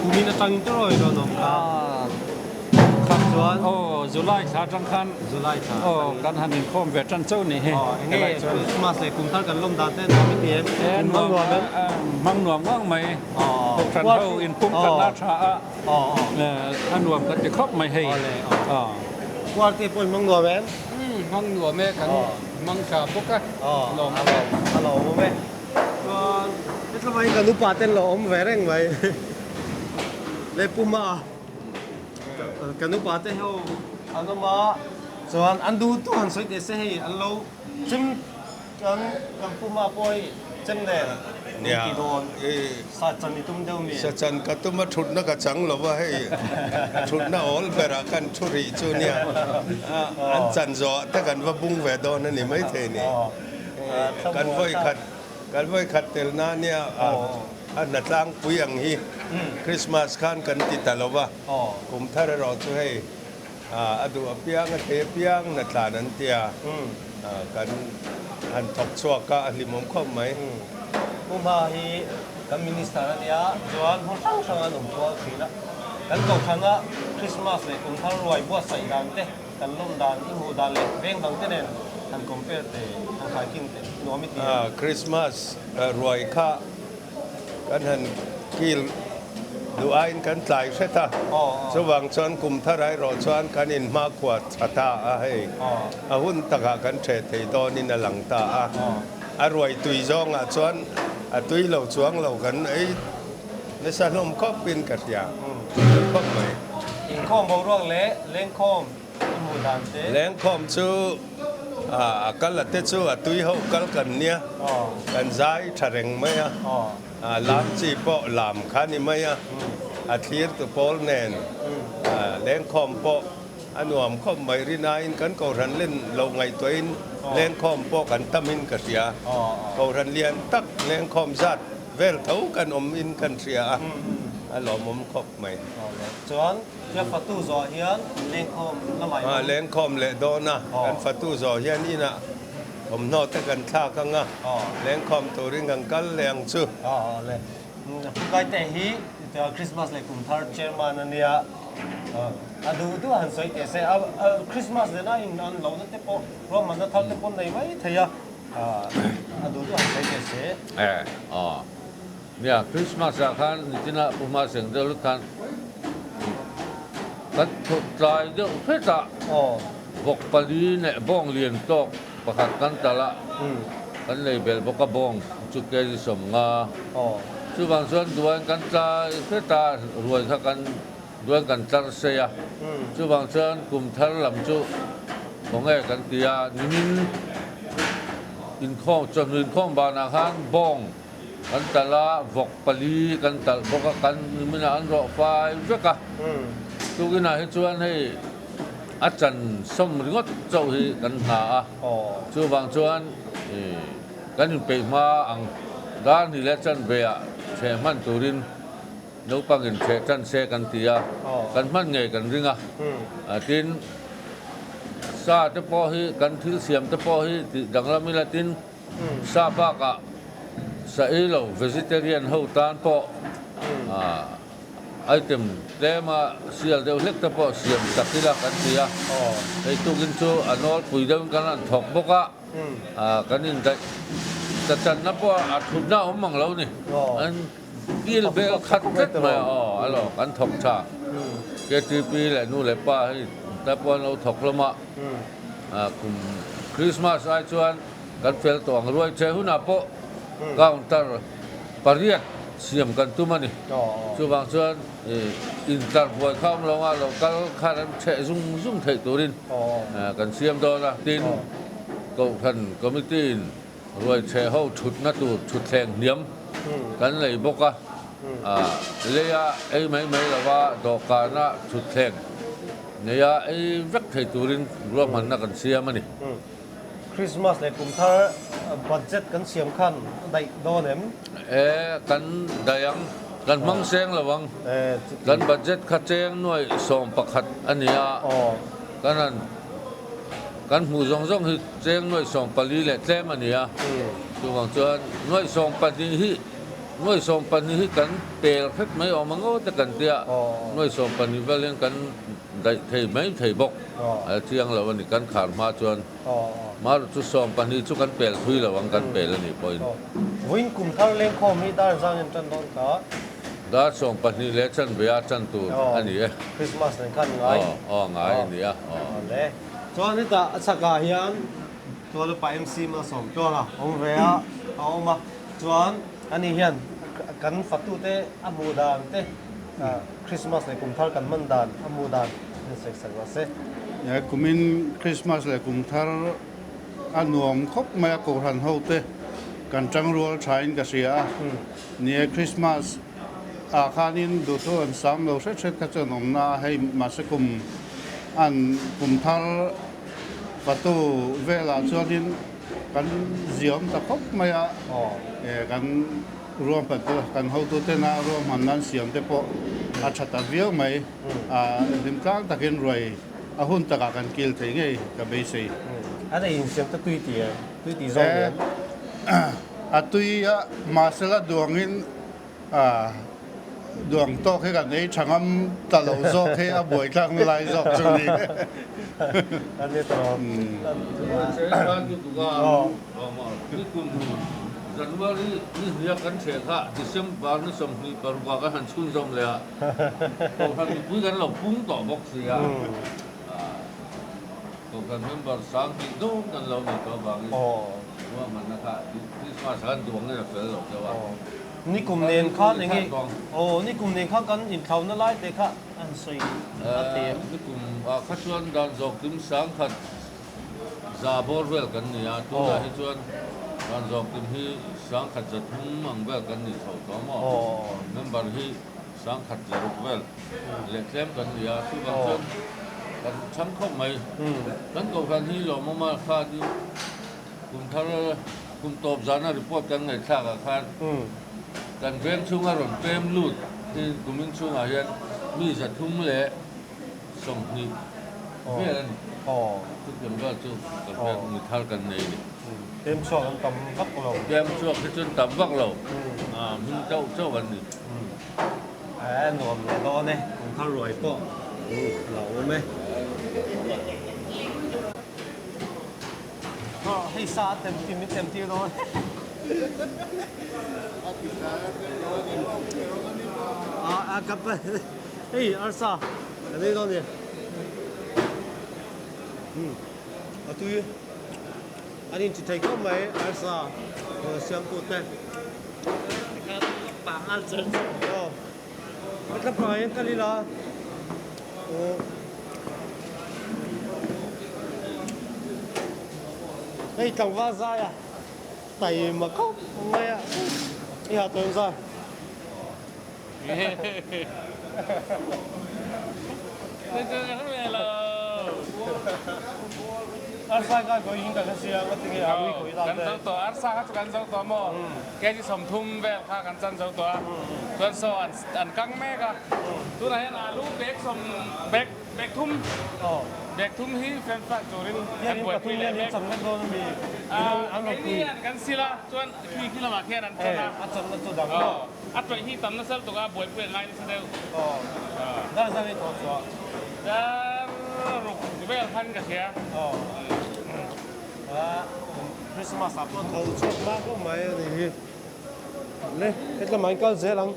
kumin atangin te rawi rawn awm kha. Kha chuan. Aw July thla atang khan. July thla. Aw kan han inkhawm ve tan chauh nih hi. Aw enge Christmas leh kum thar kan lawm dan te nuam i ti em? E nuam nuam em? Hmang nuam ngang mai. Kohhran ho inpum khatna tha a. A nuam kan ti khawp mai hei. Kuarte pawh in hmang nuam em? Hmang nuam e kan hmang tha bawk a. Lawm a lawm a lawm awm e. Chuan hetlama hi kan upa ten lo awm ve reng mai. Le puma a kan upa te ho an awm a chuan an duh duh han sawi teh se hei an lo chim kan kan puma pawh hei chem nen an ti dawn sa chan i tum deuh mi. Sa chan ka tum a thutna ka chang lo va hei thutna awl berah khan thu rih chu nia an chan zawh ah te kan va bung ve dawn a ni maithei ni. Kan vawi khat kan vawi khat tel na nia a hna tlangpui ang hi Christmas khan kan ti ta lo va, kum thar erawh chu hei a duh apiang a thei apiang hna tlan an tia kan han thawk chhuak a, a hlimawm khawp mai. Pu Hma hi kan Minister a nia chuan hmun hrang hrang an awm kual thin a, kan kohhrana Christmas leh kum thar ruai buatsaih dan te, Kan lawm dan, i hmuh dan leh veng dang te nen han compare teh, han khaikin teh nuam i ti em? Christmas ruai kha kan han kil duh aiin kan tlai hret a, chuvang chuan kum thar erawh chuan kan inhmakhua tha ta a hei, a hun takah kan ṭheh thei dawnin a lang ta a, a ruai tui zawngah chuan a tui lo chuang lo kan ei nasa hlawm khawpin ka hria khawp mai. Inkhawm boruak leh lengkhawm i hmuh dan te. Lengkhawm chu a kal a te chu a tui ho kal kan nia, kan zai tha reng mai a, lam chi pawh lam kha ni mai a, a thlir tu pawl nen lengkhawm pawh a nuam khawp mai rinain kan kohhran len lo ngaihtuahin lengkhawm pawh kan tam in ka hria, kohhran lian tak lengkhawm zat vel tho kan awm in kan hria a, a lawmawm khawp. mai. Chuan tia fatu zawh hian lengkhawm lamah in awm. Lengkhawm leh dawn a, kan fatu zawh hian inah thawmhnaw te kan thlak ang a, lengkhawm turin kan kal leh ang chu. Le Pukai te hi Christmas leh kum thar chairman a nia, a duh duh han sawi teh se, Christmas nena in an lohna te pawh ruahmanna thar te pawh nei mai thei a, a duh duh han sawi teh se. Nia, Christmas ah khan nichina Pu Hma Seng deuh hlek khan kan thawh tlai deuh hret a, vawk pali leh bawng lian tawk pakhat kan talh a, kan lei belh bawk a bawng chu kg 50. Chuvang chuan duain kan tlai hret a, ruai kha kan duain kan tlar sei a, chuvang chuan kum thar lam chu khawnge kan ti a, nimin inkhawm chawhnu inkhawm banah khan bawng Kan talh a, vawk pali kan talh bawk a, kan niminah an rawh fai vek a. Tukinah hi chuan hei a chan sawm ringawt chauh hi kan hna a, chuvang chuan kan inpeih hma ang dar hnih leh chanve ah ṭheh hman turin naupangin ṭheh ṭan se kan ti a, kan hman ngei kan ring a. Tin, sa te pawh hi kan thil siam te pawh hi tih danglam ila tin, Sa bakah sa ei lo vegetarian ho tan pawh item tlema sial deuh hlek te pawh siam sak ila kan ti a, hei tukin chu a nawlpui deuhin kan han thawk bawk a, kan indaih Sa channa pawh a thutna a awm ang lo ni. An kil bel khat vek mai a, aw a lo kan thawk tha. KTP leh nu leh pa hei tlai pawh an lo thawk hlawm a, kum Christmas ai chuan kan fel tawh ang ruai che hunah pawh counter pariat siam kan tum a ni. Chuvang chuan intlar buai kha awm lo anga lo kal khan an chheh zung zung theih turin kan siam dawn a, tin Kohhran Committee in ruaichheh ho thutna tur thutthleng hniam kan lei bawk a, leia ei mai mai lova dawhkana thutthleng neia ei vek thei turin ruahmanna kan siam a ni. Christmas leh kum thar budget kan siam khan a daih dawn em? E, kan daih ang. Kan hmang seng lo ang. Kan budget kha cheng nuaih 11 a ni a, kan han kan hmuh zawng zawng hi cheng nuaih 14 leh tlem a ni a. Chuvang chuan nuaih 12 hi nuaih 12 hi kan pel hret mai awm ang aw te kan tia, nuaih 12 vel hian kan daih thei mai thei bawk. A chiang lo a ni, kan khar hma chuan Maru chu 12 chu kan pel thui lo ang, kan pel a nih pawhin. Vawiin kum thar lengkhawm hi dar zang in tan dawn kha. Dar 12 leh chanve a tan tur a ni e. Christmas nen khan ngai. Aw, aw ngai a ni a, aw. Awle. Chuan hetah a chhakah hian Tualupa MC Malsawm Tluanga awm ve a, a awm a. Chuan ani hian kan fatute a hmuh dan te, Christmas leh kum thar kan hman dan a hmuh dan in sawi sak rawh se. Kumin Christmas leh kum thar a nuam khawp mai a, Kohhran ho te kan tangrual tha in ka hria a. Ni e, Christmas ah khanin duhthu an sam lo hret hret kha chuan awmna a, hei mahse kum an kum thar fatu velah chuanin kan ziawm ta khawp mai a, kan Ruahman te kan hotutena ruahman nan siam te pawh a tha ta viau mai. Hlim tlang takin ruai a hun takah kan kil thei ngei ka beisei. A nei insiam te tui ti em? Tui ti zawng em? A tui a, mahsela duangin duang tawk hi kan ei tha ngam ta lo zawk hi a buaithlak na lai zawk chu ni. A ni tawh. January ni hnia kan chhe kha December ni 26 ah kan han chhunzawm leh a, Kohhran mipui kan lo pung tawh bawk si a, Kohhran member 2000 dawn kan lo nei tawh avangin ruahmanna kha Christmas ah kan duang in a fel lo deuh a. Nikum nen khan eng nge aw nikum nen khan kan inthlauna lai te kha an sawi a thei em? Nikum ah kha chuan dan zawk kim 1000 Za bawr vel kan ni a, tunah hi chuan van zawkkim hi 1130 ang vel kan nih chho tawh maw? Member hi 1106 vel leh tlem kan ni a, chuvang chuan kan chhang khawp mai. Kan Kohhran hi lawmawm a khan in kum thar kum tawp zana report kan ngaihthlak ah khan kan veng chhunga rawn pem lut hi kumin chhungah hian mi 320 vel a ni. Chutiang vel chu kan pek mi thar kan nei a ni. Pem chhuak an tam vak lo. Pem chhuak hi chuan tam vak lo. Hming chauh chauh an ni. A nuam leh dawn e, kum thar ruai pawh a lo awm e. Hei sa a tem tim in tem tir dawn. A ka hei arsa kan ei dawn ni. A tui an in ti thei khawp mai arsa siamtu te. A tla pangah hian kal ila aw hei tlangval zai a taima khawp mai a i ha tawn zai. Arsa kha koi in ka hre sia nga tinge a ui koi dan te. Kan zo tawh arsa kha chu kan zo tawh maw kg 30 vel kha kan chan zo tawh a chuan saw an an kang mek a tunah hian alu bag sawm bag bag thum bag thum hi fan fry turin kan buaipui leh mek keini hian kan sil a chuan khi khi lamah khian an chan a a chan na chu dang maw a tawih hi tam nasa lutuk a buaipui a ngai nasa deuh dar zan i tawh chhuah dar ruk vel khan ka hria. Christmas ah pawh tho chhuak hma khawp mai a nih hi. Le, hetlamah in kal zel ang.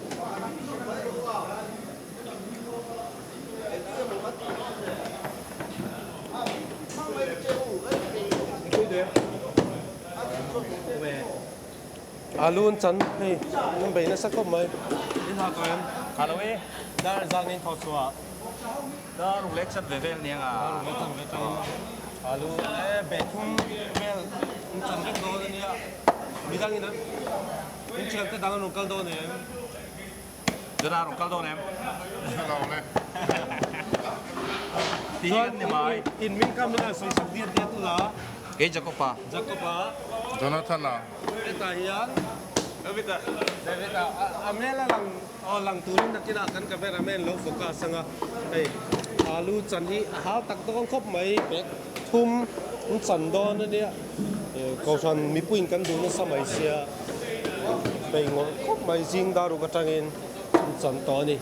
Alu an chan hei an bei nasa khawp mai. In ha tawh em? Ha lo e. Dar zang in thaw chhuah. Dar ruk leh chan ve vel nia nga. Dar ruk leh chan ve tawh in. Alu e beh thum vel an chan vek dawn a nia. Midang in an in thian te dang an rawn kal dawn em? Jona rawn kal dawn em? Lo le. Ti hi kan ni mai. In min kam in an sawi sak diat diat ula. Kei Jacob-a. Jacob-a. Jonathan-a. Hetah hian David-a. David-a. A hmel a lang aw lang turin nakinah kan cameraman lo focus anga hei alu chan hi a hau tak dawn khawp mai bag thum an chan dawn a nia kohhran mipuiin kan duh nasa mai sia bei ngawrh khawp mai zing dar ruk atangin an chan tawh a ni.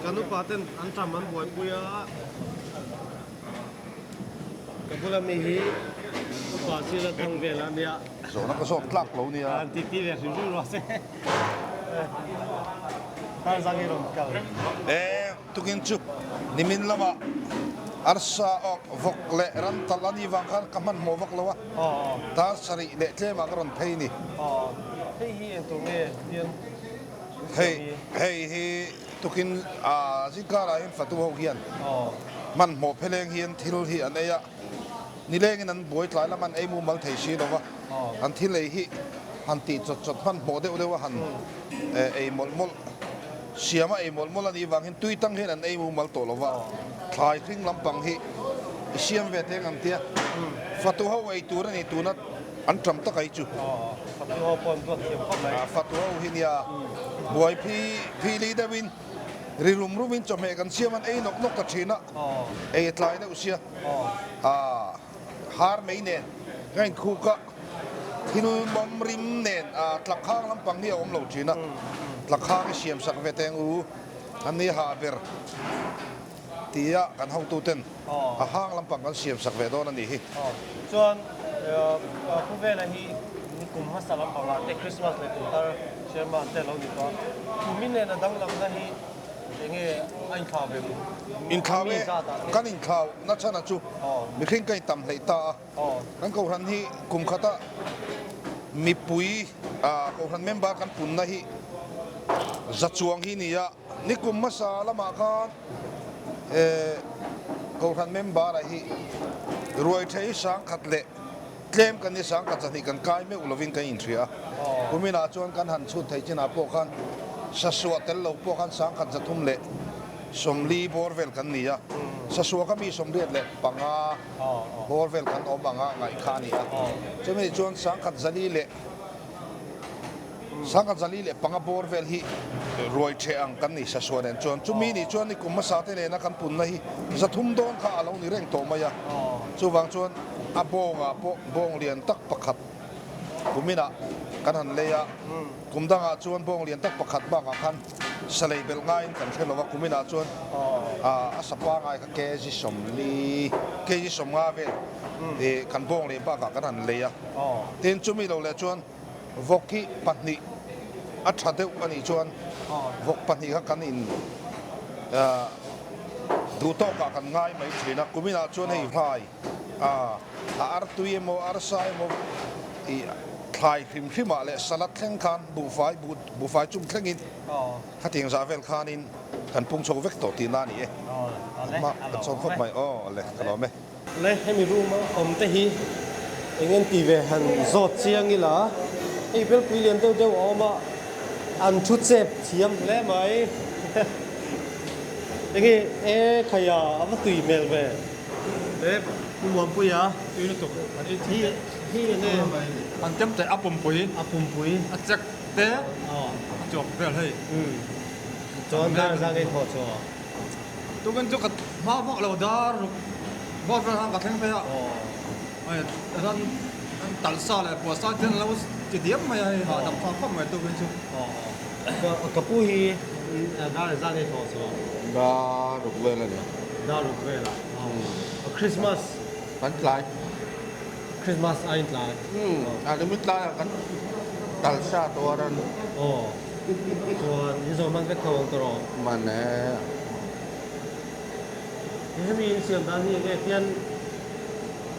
Kan upa ten an ṭam an buaipui a, ka bula mi hi upa zira thang vel a nia. Zawhna ka zawk tlak lo nia. An titi ve hrim hrim rawh se. Tar zang i rawn kal. E, tukin chu nimin lamah arsa awk vawk leh ram talh a nih vang khan ka hmanhmawh vak lo a, tar sarih leh tlemah ka rawn phei ni. Hei hi engtur nge hian Hei, hei hi tukin zingkarah hian fatu ho hian hmanhmawh pheleng hian thil hi an ei a. Nilengin an buai tlai lam an ei mumal thei si lo va, an thil ei hi han tih chawt chawt hmanhmawh deuh deuh a han ei mawlh mawlh, siam a ei mawlh mawlh a nih vang hian tui tang hian an ei mumal tawh lo va, thlai hring lampang hi i siam ve teng ang tia fatu ho ei tur a ni tuna an ṭam tak ai chu. Fatu ho pawh an duat thiam khawp mai. Fatu ho hi nia buai phi phili deuhin ri rum rumin chawhmeh kan siam an ei nawk nawk ta ṭhin a, ei a tlai deuh sia. A har mai nen ka inkhuk a, thil mawm rim nen a tlakhang lampang hi a awm lo thin a, tlakhang hi siam sak ve teng u an ni hah ber tia kan hotu ten a hang lampang kan siam sak ve dawn a nih hi. Chuan Pu Vela hi kum hmasa lampangah te Christmas leh kum thar chairman te lo ni tawh a, kumin nen a danglamna hi Enge a inthlau ve mu? Inthlau e, kan inthlau na chhan a chu mihring ka intam hleih ta a, kan kohhran hi kum khata mipui kohhran member kan punna hi za chuang hi ni a, nikum hmasa lamah khan kohhran member ah hi ruai thei sangkhat leh Tlem kan ni sang ka chahnih kan kai meuh lovin kan inhria a, kuminah chuan kan han chhut theih chinah pawh khan sasuah tel lo pawh khan 1340 bawr vel kan ni a, sasuah kha mi 85 bawr vel kan awm anga ngaih kha a ni a, chumi chuan 1400 leh 1405 bawr vel hi ruai ṭheh ang kan ni sasuah nen chuan chumi nih chuan ni kum hmasa te nena kan punna hi 300 dawn kha a lo ni reng tawh mai a, chuvang chuan a bawngah pawh bawng lian tak pakhat kuminah kan han lei a, kum dangah chuan bawng lian tak pakhat bakah khan salei belh ngaiin kan hre lo a, kuminah chuan a sapa ngai kha kg 40, kg 50 vel kan bawng leh bakah kan han lei a, tin chumi lo leh chuan Vawk hi pahnih a tha deuh a nih chuan vawk pahnih kha kan in duh tawkah kan ngai mai thin a, kuminah chuan hei hlai a artui emaw arsa emaw ih thlai hrim hrimah leh salad thleng khan buhfai buhfai chung thlengin khatiang zah vel khanin kan pung chho vek tawh tihna a ni e. Ka chawm khawp mai aw le ka lawm e. Le hemi room a awm te hi eng en ti ve han zawt chiang ila hei belpui lian deuh deuh a awm a an thu chep thiam hle mai enge e khaia a va tui hmel ve e pu Muanpuia tui lutuk an ei hi hi enge an tem teh a pumpui a pumpui a chek te a chawp vel hei. Chuan dar zang ei thawh chu. Tukin chu ka hma vak lo dar ruk bawt vel khan ka thleng phei a. Hei ran an talh sa leh puah sa te an lo ti diam mai a hei hahdam thlak khawp mai tukin chu. Ka pu hi dar zang ei thawh chu. Dar ruk vel a ni. Dar ruk vel a. Christmas. Kan tlai. Christmas a intlai. Umm a ni mit lai ah kan tal sa tawh a ran. Aw chuan in zawh man vek tho ang tawh rawh. Man e. Hemi in siam dan hi enge tian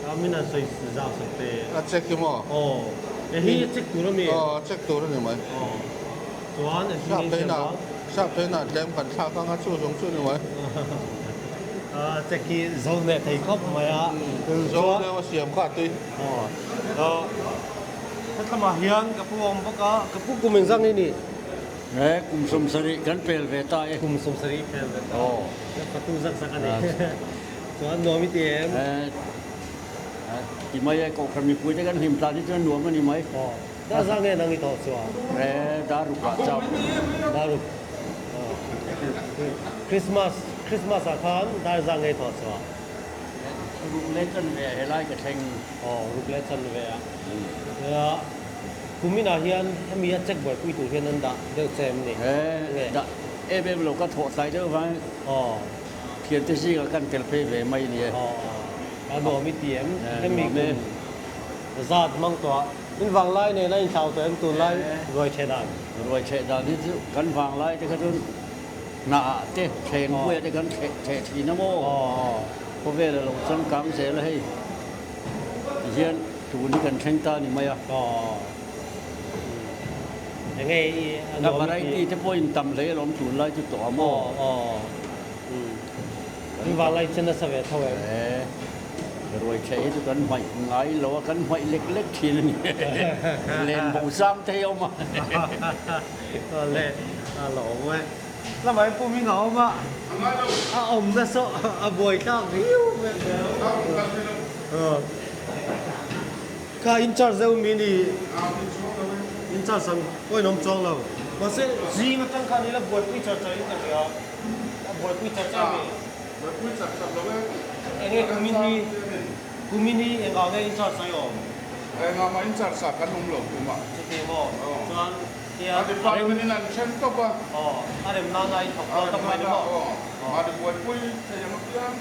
a min an sawi zau sak te. A check hi maw? Aw e hi check tur a mi? Aw check tur a ni mai. Aw chuan engtin nge in siam dan? Sap theihna tlem kan thlak anga chu zawng chu a ni mai. Check hi zo leh thei khawp mai a. Zo deuh a siam kha tui. Hetlamah hian ka pu a awm bawk a, ka pu kum engzah nge ni? He kum 70 kan pel ve ta e. Kum 70 pel ve ta. Ka tu zak zak a ni. Chuan nuam i ti em? Ti mai e, kohhran mipui te kan hlim tlan hi chuan nuam a ni mai. Dar zah nge nang i tawh chuan? Dar ruk ah chauh. Dar ruk. Christmas, Christmas ah khan dar zah nge i tawh chuan? Ruk leh chan ve ah helai ka thleng. Aw, ruk leh chan ve ah. Nia, kumin ah hian hemi a check buaipui tur hian an dah deuh che em ni? Dah em em lo ka thawh tlai deuh vang. Aw. Thiante zingah kan tel phei ve mai ni e. Aw, a nuam i ti em? Hemi kum zat hmang tawh ah. In vanglai nen a inthlau tawh em tunlai ruai chhe dan? Ruai chhe dan hi chu kan vanglai te kha chuan hnah te thleng buaia te kan thleh thin a maw? Khawvel a lo changkang zel a hei tihian tun hi kan thleng ta ni mai a. A variety te pawh in tam hle alawm tunlai chu tawh a maw? In vanglai chu nasa ve tho em? Ruai thleh hi chu kan hmaih ngai lo a, kan hmaih lek lek thin a ni. Len bo zam te hi a awm a. Awle, a lo awm e. Lamah hian pum in a awm a, a awm nasa a buai thlak viau vek zel. Kha in charge deuh mi ni, in charge ang pawhin awm chuang lo. Mahse zing atang khan ila buaipui char char in ka hria. A buaipui char char mi. Buaipui char char lo e. Enge kumin hi kumin hi engah nge in charge sawi awm? Engah mah in charge ah kan awm lo tumah. Chuti maw? Chuan tiang a department in an then tawp a. Aw, a rem nana in thawk dawn tawp mai ni maw? Aw, mahni buaipui thei ang apiang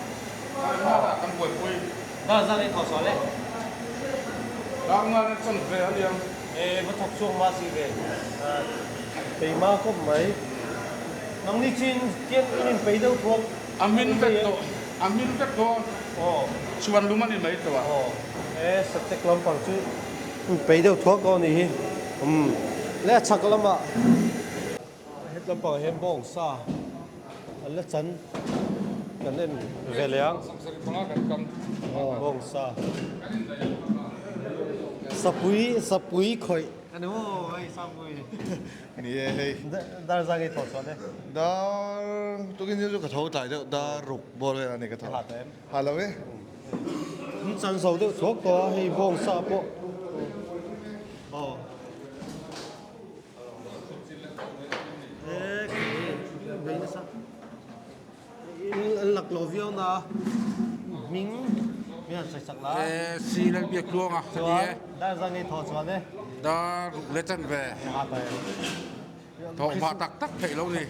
a rem nana kan buaipui. Dar zan i thawh sual e. Dar ngan a chan ve a niang. E va thawk chhuak mah si ve. Peima khawp mai. Nangni chin tian in in pei deuh thuak. A min vek tawh, a min vek tawh a. Aw. Chhuan lum a ni mai tawh a. Aw. E subject lampang chu in pei deuh thuak tawh a nih hi. Umm. Le a chhak lamah. Het lampang ah hian bawng sa an la chan kan en ve leh ang. Bawng sa. Sapui sapui khawih. Ani maw hei sapui. Ni e hei. Dar zang i thaw chuan e. Dar tukin chu ka tho tlai deuh dar ruk bawr vel a ni ka tho. Ha tawh em? Ha lo e. An chan zo deuh thuak tawh a hei bawng sa pawh. Aw. Si Lalbiak Tluanga a ni e. Dar ruk leh chan ve. Thawh hma tak tak theih lo ni.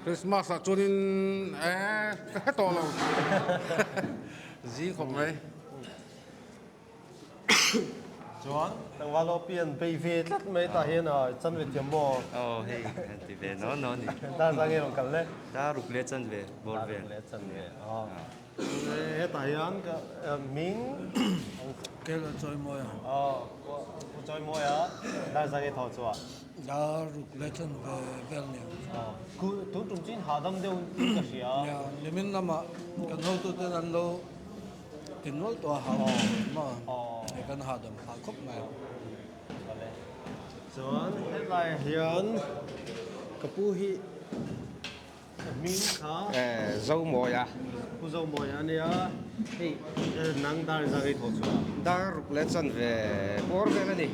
Christmas ah chuanin ka hre tawh lo. Zing khawp mai. Chuan tlangval aw pian bei ve tlat mai tah hian a chan ve thiam maw? Aw hei kan ti ve no no ni. Dar zang nge rawn kal le? Dar ruk leh chan ve bawr vel. Dar ruk leh chan ve aw. Hetah hian ka hming Kel a chawi mawi a. Aw pu chawi mawi a dar zang nge thaw chhuah? Dar ruk leh chan ve vel ni ang. Aw ku tun tum chu in hahdam deuh in ka hria. Nia nimin lamah kan hotute an lo Ti nual tawh a hau maw hei kan hahdam phah khawp mai a. Chuan helaiah hian ka pu hi a hming kha Zomawia. Pu Zomawia a nia hei nang dar zang i thawh chhuah. Dar ruk leh chanve bawr vel a ni.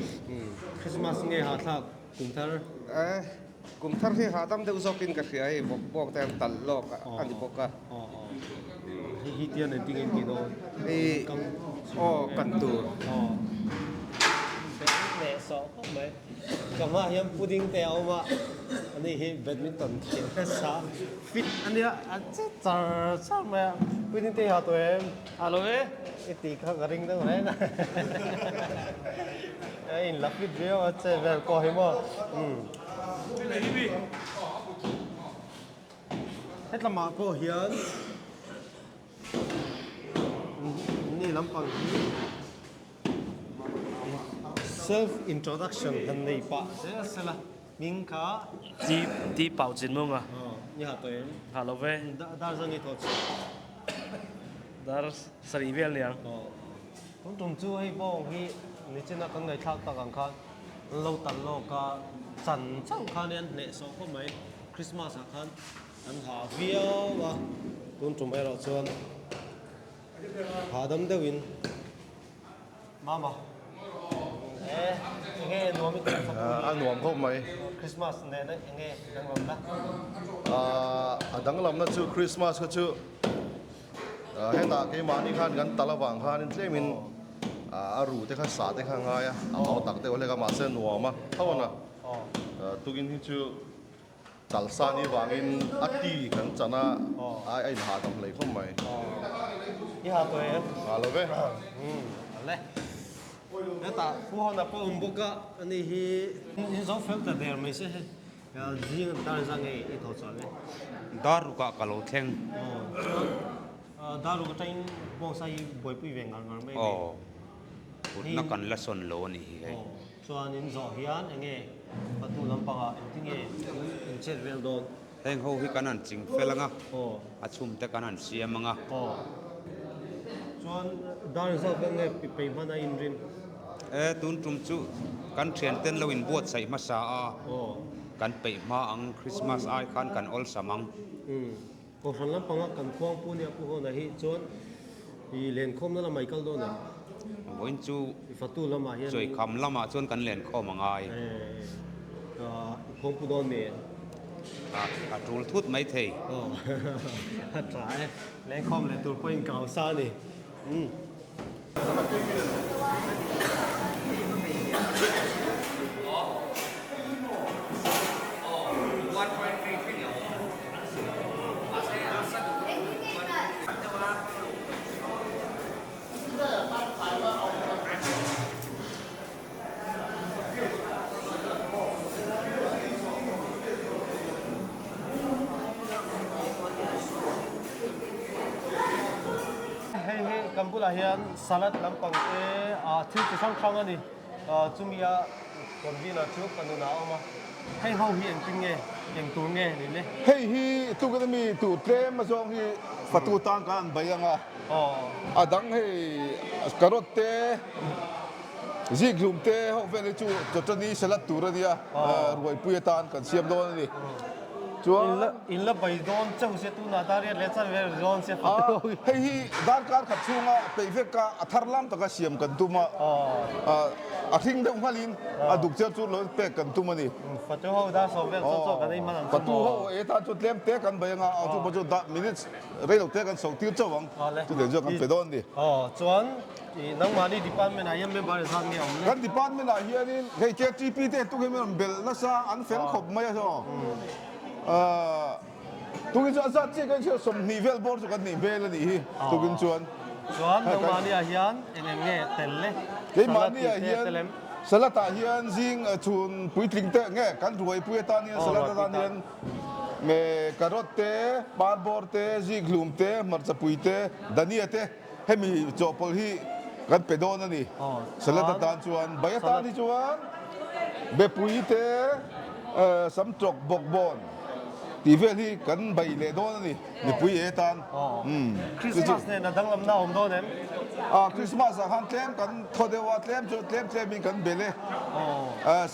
Christmas nge hahthlak kum thar? Kum thar hi hahdam deuh zawkin ka hria hei vawk bawk te an talh lawk a ni bawk a. Hei hi tian engtin nge tih dawn? Hei aw kan tur. Leh sawh khawp mai. Ka hmaah hian pudding te a awm a, ani hi badminton khel nasa fit a nia a che char char mai a, pudding te hi ha tawh em? Ha lo e. I tih kha ka ring deuh reng a. A in la fit viau a che vel pawh hi maw. Umm. Hetlamah pawh hian ni lampang hi self introduction han nei pah zel sela hming kha Ti ti pau chin mung a. Ni ha tawh em? Ha lo ve. Dar zang i thawh chu. Dar sarih vel niang. Tun tum chu hei bawng hi nichina kan ngaihthlak tak ang khan an lo tal lawk a, chan chauh khan an hneh sawh khawp mai. Christmas ah khan an ha viau a, tun tum erawh chuan hahdam deuhin Mama e enge nuam i tih A nuam khawp mai. Christmas nena enge danglamna? A danglamna chu Christmas kha chu Hetah keimahni khan kan tal avang khanin tlemin a ru te kha sa te kha a ngai a, a hau tak deuh hlek a mahse a nuam a tho a na. Tukin hi chu talsa ni vangin a ti kan chan a, a inhahdam hlei khawp mai. I ha tawh em? Ha lo ve. Ale. Hetah Pu Hona pawh a awm bawk a, ani hi in zo fel ta der mai se hei. Zing dar za nge i tho chuan e? Dar rukah ka lo thleng. Aw, chuan dar ruk atangin bawngsa hi buaipui ve ngar ngar mai ve. Aw, putna kan la sawn lo a nih hi hei. Aw, chuan in zawh hian enge patu lampangah engtinge in chet vel dawn? Heng ho hi kan han ching fel anga, a chhum te kan han siam anga. Aw, chuan dar zawk vel nge peih hman a inrin? E, tun tum chu kan thian ten lo inbuatsaih hmasa a, kan peih hma ang, Christmas ai khan kan awlsam ang. Umm, Kohhran lampanga kan khuangpu nia Pu Hawna hi chuan i lenkhawmna lamah i kal dawn em? Vawiin chu I fatu lamah hian Chawikham lamah chuan kan lenkhawm a ngai. E, i khuangpu dawn mi? A, a tul thut mai thei. Aw, a tha e, lenkhawm leh tur pawhin ka hausa a ni. Umm. Hei hi kan bulah hian salad lampang te ah thil chi hrang hrang a ni. Chumi a convener chu ka nunah a awm a. Hei ho hi engtin nge, eng tur nge ni le? Hei hi tukin ami tur tlem azawng hi fatu tan kan han bai ang a. A dang hei carrot te, zikhlum te ho vel hi chu chawchani salad tur a nia, ruaipui atan kan siam dawn a ni. Chuan. In la bai dawn chauh sia tunah dar riat leh chan vel dawn sia fatu. Hei hi darkar khat chhunga peih vek a, a thar lam taka siam kan tum a, a hring deuh nghalin a duk chiar chu lo pek kan tum a ni. Fatu ho dar sawm vel chaw chaw kan ei hman ang chu maw? Fatu ho e tan chu tlem te kan bai anga, chu pawh chu minutes rei lo te kan so tir chauh ang, chutiang chuan kan pe dawn a ni. Aw chuan nangmahni department ah hian member zat nge awm le? Kan department ah hianin hei KTP te tukin min rawn belh nasa an fel khawp mai a saw. Tukin chuan a zat chiah kan hriat 20 vel bawr chu kan nih hmel a nih hi tukin chuan. Chuan nangmahni ah hian eng eng nge tel le? Keimahni ah hian salad ah hian zing chhun puitling te nge kan ruaipui atan hian salad atan hian me carrot te, parbawr te, zikhlum te, hmarchapui te, dania te hemi chawhpawlh hi kan pe dawn a ni. Salad atan chuan bai atan hi chuan bepui te, samtawk bawkbawn tih vel hi kan bai leh dawn a ni mipui e tan. Christmas nen a danglamna a awm dawn em? Christmas ah khan tlem kan thaw deuh a, tlem chu tlem tlem in kan bel e.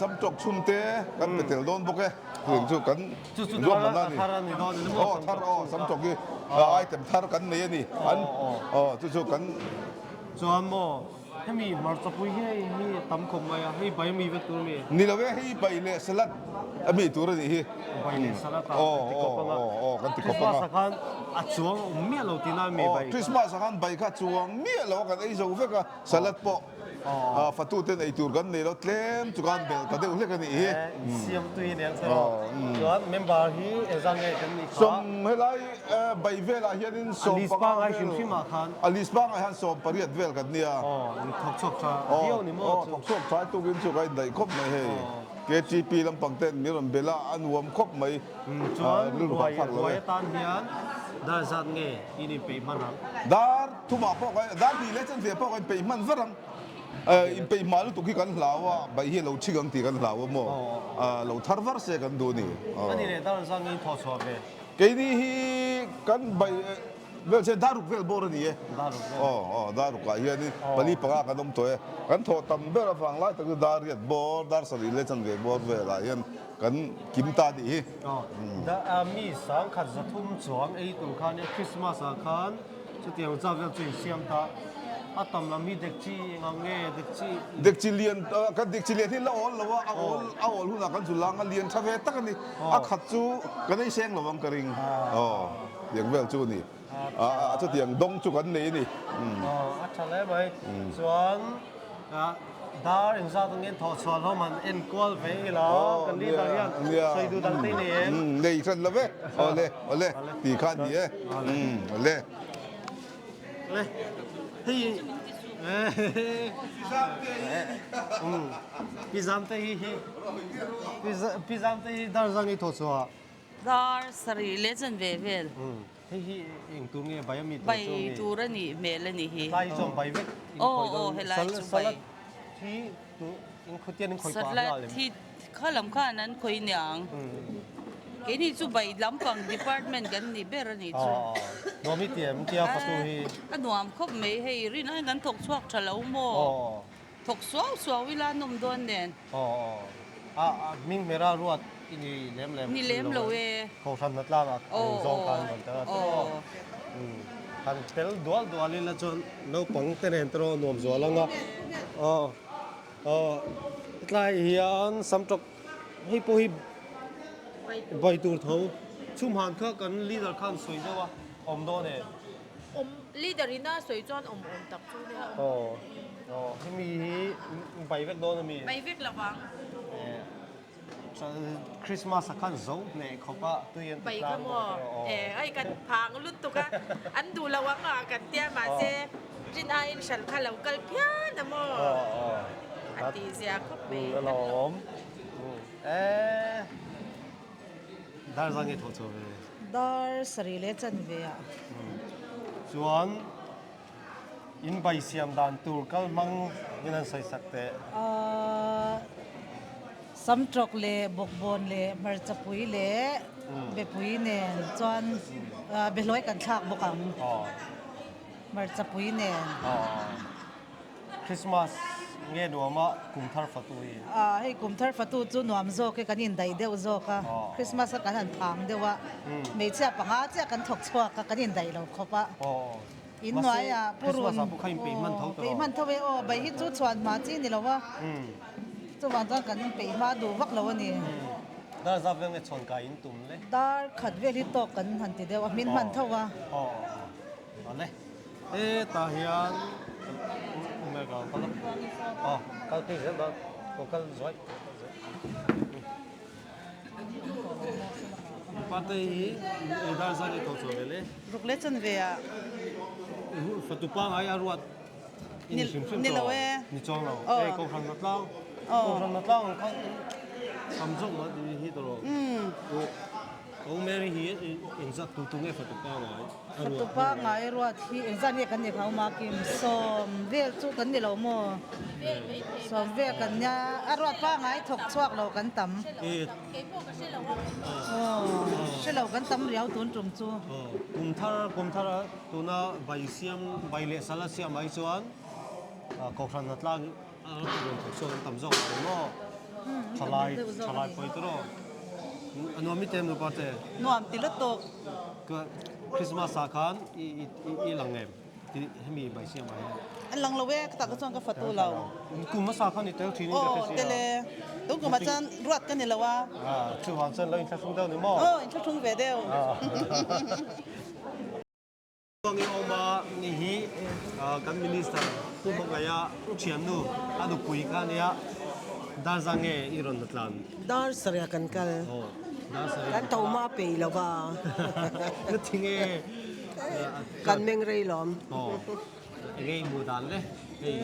Samtawk chhun te kan pe tel dawn bawk e. Chutiang chu kan ruahmanna a ni. Aw thar aw samtawk hi item thar kan nei a ni. An aw chu chu kan Chuan maw? Hemi hmarchapui hi hei hi a tam khawp mai a, hei bai ami vek tur ami? Ni lo e, hei bai leh salad ami tur a nih hi. Bai leh salad a kan ti kawp anga. Aw aw kan ti kawp anga. Christmas ah khan a chuang awm miah lo tihna ami bai kha? Aw Christmas ah khan bai kha chuang miah lo a kan ei zo vek a, salad pawh. Fatuten ei tur kan nei lo tlem chu kan belh ta deuh hlek a nih hi. Siam tui nen che rawh. Chuan member hi engzah nge kan nih kha? Sawm helai bai velah hianin sawm panga vel. A list pangai hian 18 vel kan nia. Aw, in thawk chhuak tha viau ni maw chu. Aw, thawk chhuak tha tukin chu ka indaih khawp mai hei. KTP lampang ten min rawn belh a, a nuam khawp mai. Chuan ruai ruai atan hian dar zat nge in inpeih hman ang? Dar Thumah pawh kan, dar hnih leh chanve pawh kan inpeih hman var ang. Inpeih hma lutuk hi kan hlau a, bai hi a lo thik ang tih kan hlau a maw? Lo thar var se kan duh a ni. A ni leh dar zang in thawh chhuah ve. Keini hi kan bai vel che dar ruk vel bawr a ni e. Dar ruk vel. Aw aw dar rukah hianin pali panga kan awm tawh e. Kan thawh tam ber avang lai tak chu dar riat bawr, dar sarih leh chanve bawr velah hian kan kim ta tih hi. Aw, mi sangkhat zathum chuang ei tur khan Christmas ah khan Chutiang zat vel chu insiam ta. A tam lam hi dekchi eng ang nge dekchi? Dekchi lian kan dekchi lian hi la awl lo a, a awl a awl hunah kan chu lang a lian tha ve tak a ni. A khat chu kan ei seng lo ang ka ring. Aw tiang vel chu a ni. A chutiang dawng chu kan nei a ni. Aw a tha hle mai. Chuan Dar engzat angin thawh chhuah hlawm han en kual ve ila kan leader hian sawi duh dang te i nei em? Nei hran lo ve. Awle, awle tih kha a ni e. Awle. Awle. Hei Pi Zamte hi hi Pi Zamte hi dar zang i thawh chhuah. Dar sarih leh chanve vel. Hei hi eng tur nge bai ami tur chu mi? Bai tur a nih hmel a nih hi. Tlai hi chuan bai vek in khawi dawn. Aw helai chu bai. Salad hi tu in khawtian in khawi pah nghal em? Salad hi kha lam khan an khawi niang. Keini chu bai lampang department kan ni ber a nih chu. Aw nuam i ti em tia fatu hi? A nuam khawp mai hei rin aiin kan thawk chhuak tha lo maw? Thawk suau suau ila nawm dawn nen. Aw aw a hming hmera ruat i ni lem lem Ni lem lo e. Kohhran hna tlangah eng zawng khan rawn tel a tawh. Han tel dual dual ila chuan naupang te nen te erawh nuam zual ang a. Aw aw hetlai hian samtawk hei pawh hi bai tur tho chhumhan kha kan leader khan sawi deuh a awm dawn e. Awm leader ina sawi chuan awm awm tak chu nia. Aw aw hemi hi bai vek dawn ami? Bai vek lo vang. Christmas a khan zo hneh khawp a tui an ti Bai kha maw eh ai kan phang lutuk a an duh lo ang a kan tia mahse rin aiin hran kha lo kal phian a maw a tih zia khawp mai. A lawm eh. Dar zang nge thawh chhuah ve? Dar sarih leh chanve ah. Chuan in bai siam dan tur kal hmang in an sawi sak teh. Ahh Samtawk leh Bawkbawn leh Hmarchapui leh Bepui nen chuan Behlawi kan thlak bawk ang. Hmarchapui nen. Christmas nge nuam a kum thar fatu hi? Aw hei kum thar fatu chu nuam zawk e kan indaih deuh zawk a, Christmas a kan han phang deuh a, hmeichhia panga chiah kan thawk chhuak a kan indaih lo khawp a, in hnuai ah purun aw peih hman tho e aw bai hi chu chhuan hma chi ni lo a, chuvang chuan kan peih hma duh vak lo a ni. Dar zap vel nge chhuan kai in tum le? Dar khat vel hi tawk kan han ti deuh a, hmin hman tho a. Aw awle. Hetah hian aw kal phei zel dawn aw kal zuai pate hi dar zan i tho chhuah ve le ruk le chan ve a fatu pangai a ruat i ni hrim hrim ni lo e ni chuang lo e kohhran na tlang kohhran na tlang ang khan tam zawk ma hi tawh Ko Mary hi engzat tu tu nge fatu pangai a ruat? Fatu pangai a ruat hi engzat nge kan ni phau makim? Sawm vel chu kan ni lo maw? Sawm vel kan nia, a ruat pangai thawk chhuak lo kan tam. Aw, hre lo kan tam riau tun tum chu. Kum thar, kum thar a tuna bai siam, bai leh sal a siam ai chuan Kohhran a tlang a rawn thawk chhuak an tam zawk lo maw? Thalai, thalai pawi te rawh. A nuam i tem nupa te? Nuam ti lutuk. Ka Christmas ah khan i i i lang em? Ti hemi bai siam ah hian. An lang lo e, ka tak chuan ka fatu lo. Kum hmasa khan i tel thin in ka hre sia. Aw tele, tun kum ah chuan ruat ka ni lo a. Ah, chuvang chuan lo inthlahrung deuh ni maw? Aw, inthlahrung ve deuh. Chuang i awm a ni hi kan Minister Pu Hmangaia thiannu a nupui kha ania, dar zang nge i rawn la tlan? Dar sarih kan kal. Aw, dar sarih. Kan tho hma peih lo va. Ka ti nge? Kan meng rei lawm. Aw, enge i hmuh dan le? Hei,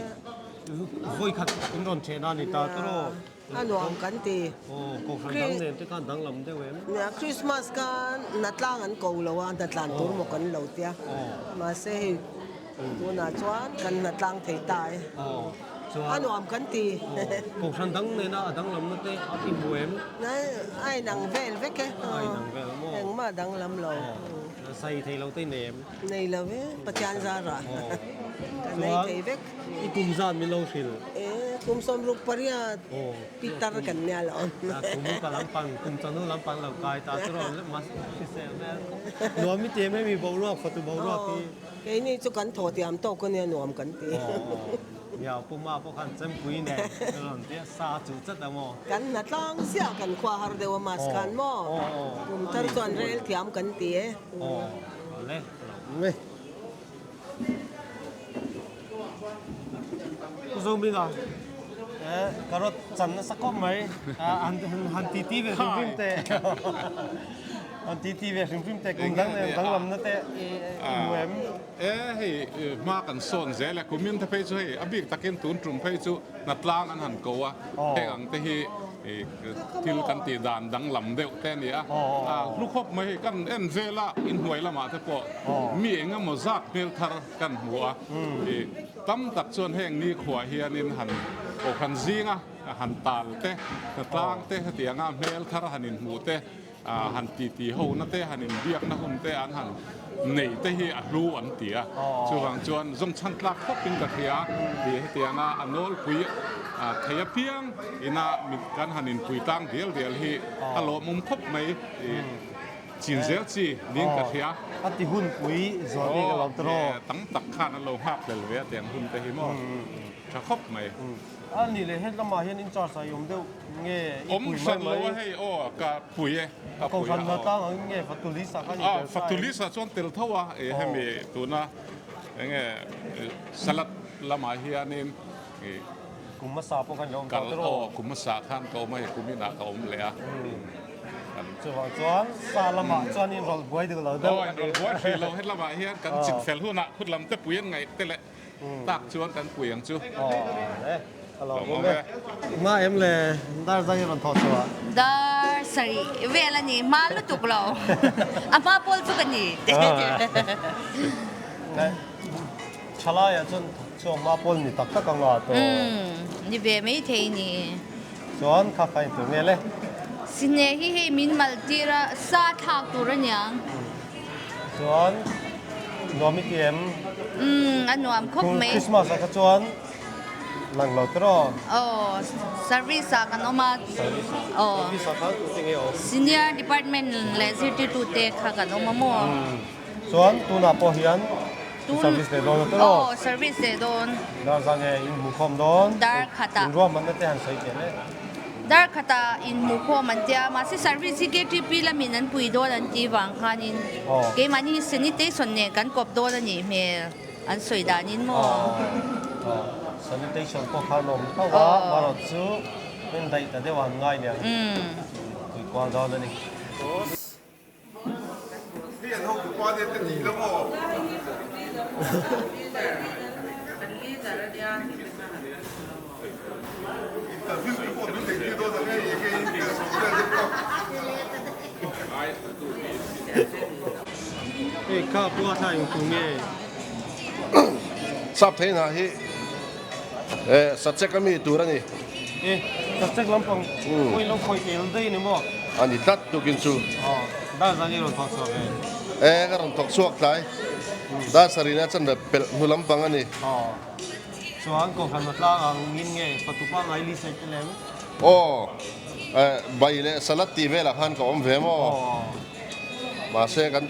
vawi khat in rawn thehna a ni ta tawrh. A nuam kan ti. Aw, kohhran dang nen te khan danglam deuh em? Nia, Christmas khan hnatlang an ko lo a, hnatlan tur maw kan lo tia. Mahse hei tunah chuan kan hnatlang thei ta e. A nuam kan ti. Kohhran dang nena a danglamna te a i hmu em? A inang vel vek e. A inang vel maw? Engmah a danglam lo. Sai thei lo te i nei em? Nei lo e, Pathian zarah ka nei thei vek. I kum zat min lo hrilh. E, kum 68 pitar kan nia lo. Kum upa lampang, kum chawhnu lampang lo kai ta chu rawn mas hrisel hmel khawp. Nuam i ti em em i boruak, fatu boruak hi. Keini chu kan thaw tiam tawk a nia nuam kan ti. Nia, Puma pawh khan chempui nen rawn tia sa a chuh chat a maw? Kan hna tlang ziah kan khua har deuh a mas khan maw? Kum thar chuan rel thiam kan ti e. Awle, lo awm e. Pu Zominga, carrot chan nasa khawp mai, han ti ti ve hrim hrim teh. Han ti ti ve hrim hrim teh, kum dang nen danglamna te i hmu em? E, hei hma kan sawn zel e, kumin te phei chu hei a bik takin tun tum phei chu hnatlang an han ko a, heng ang te hi thil kan tih dan danglam deuh te a ni a, hlu khawp mai hei kan en vel a, inhnuai lamah te pawh mi eng emaw zat hmel thar kan hmu a, tam tak chuan heng nikhua hianin han kohhran zinga han tal te, hnatlang te hetianga hmel thar han inhmuh te Han titi hona te, han inbiakna hun te an han nei te hi a hlu an ti a. Chuvang chuan zawngchhan tlak khawpin ka hria ti hetianga a nawlpui thei apiang ina kan han inpui tlang dial dial hi a lawmawm khawp mai i chin zel chi niin ka hria. A ti hun pui zual bik a lo tawh. Tam tak khan an lo nghak hlel ve a tiang hun te hi maw tha khawp mai. A nih leh he lamah hian in charge ah i awm deuh nge i pui mai mai? Awm hran lo a hei aw ka pui e ka pui a aw. Kohhran hna tlang ang nge Fatulisa khan i tel sa em? Fatulisa chuan tel tho a i hemi tuna enge salad lamah hianin i Kum hmasa pawh khan i lo awm tawh tawh aw kum hmasa khan ka awm a hei kum inah ka awm leh a. Chuvang chuan sa lamah chuan in rawlh buai duh lo deuh. Aw in rawlh buai hrih lo he lamah hian kan chit fel hunah khut lam te pui an ngaih te leh Tak chuan kan pui ang chu. Aw e, ka lo awm e. Hma em le, dar zai rawn thawh chhuah. Dar sarih vel a ni, hma lutuk lo. A hma pawl chu ka ni. Thalaiah chuan thawk chhuak hma pawl ni tak tak ang a tawh. Umm, ni ve mai thei ni. Chuan kha kha in tur nge le? Sihne hi hei min mal tir a, sa thlak tur a niang. Chuan nuam i ti em? Umm, a nuam khawp mai. Christmas ah kha chuan lang lo tiraw? Aw, service ah kan awm a. Service ah? Aw. Service ah khan tu te nge awm? Senior department leh zirtirtu te kha kan awm a maw? Chuan tunah pawh hian service leh dawn a tiraw? Aw, service leh dawn. Dar zang nge in hmuh khawm dawn? Dar khatah. In ruahmanna te han sawi teh le. Dar khatah inhmuhkhawm an tia, mahse service hi KTP lamin an pui dawn an tih vang khanin keimahni hi sanitation nen kan kawp dawn a nih hmel an sawi danin maw? Aw, sanitation pawh kha an awm tho a, marawh chu min daih ta deuh an ngai nen pui kual dawn a ni. Hei kha pua thlai eng tu nge? Sap thei hna hi sachek a mi tur a ni. E, sachek lampang pawhin lo khawih tel daih ni maw? A ni tlat tukin chu. Aw, dar zan i rawn thawk chhuak e. E, ka rawn thawk chhuak tlai. Dar sarina chan rep pelh hnu lampang a ni. Aw, chuan kohhran a tlang ang ngin nge fatu pangngai li saih te lem? Aw, bai leh salad tih velah khan ka awm ve maw? Aw. Mahse kan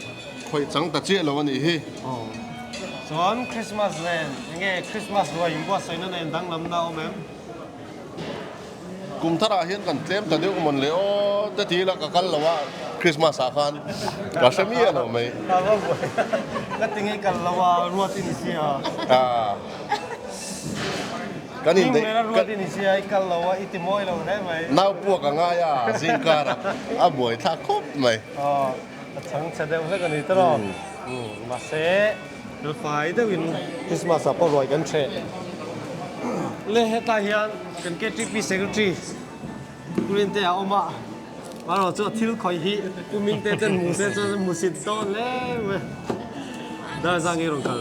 khawih chang ta chiah lo a nih hi. Aw. Chuan Christmas nen enge Christmas ruai inbuatsaihna nen danglamna a awm em? Kum tharah hian kan tlem ta deuh mawn le aw te ti ila ka kal lo a Christmas ah khan ka hre miah lo mai. Ka ti ngei kal lo a ruat i ni sia. Kan in deih. Nena ruat i ni sia i kal lo a i ti mawi lo hle mai. Nau puak a ngai a zingkar ah a buai thlak khawp mai. Aw a chhang chhe deuh vek a ni tawh. Mahse fai deuhin Christmas ah pawh ruai kan hreh. Le hetlai hian kan KTP Secretary Purin te a awm a, amaherawh chu a thil khawih hi Pu Mingte ten hmu se chuan hmu sit dawn hle mai. Dar zang hi rawn kal.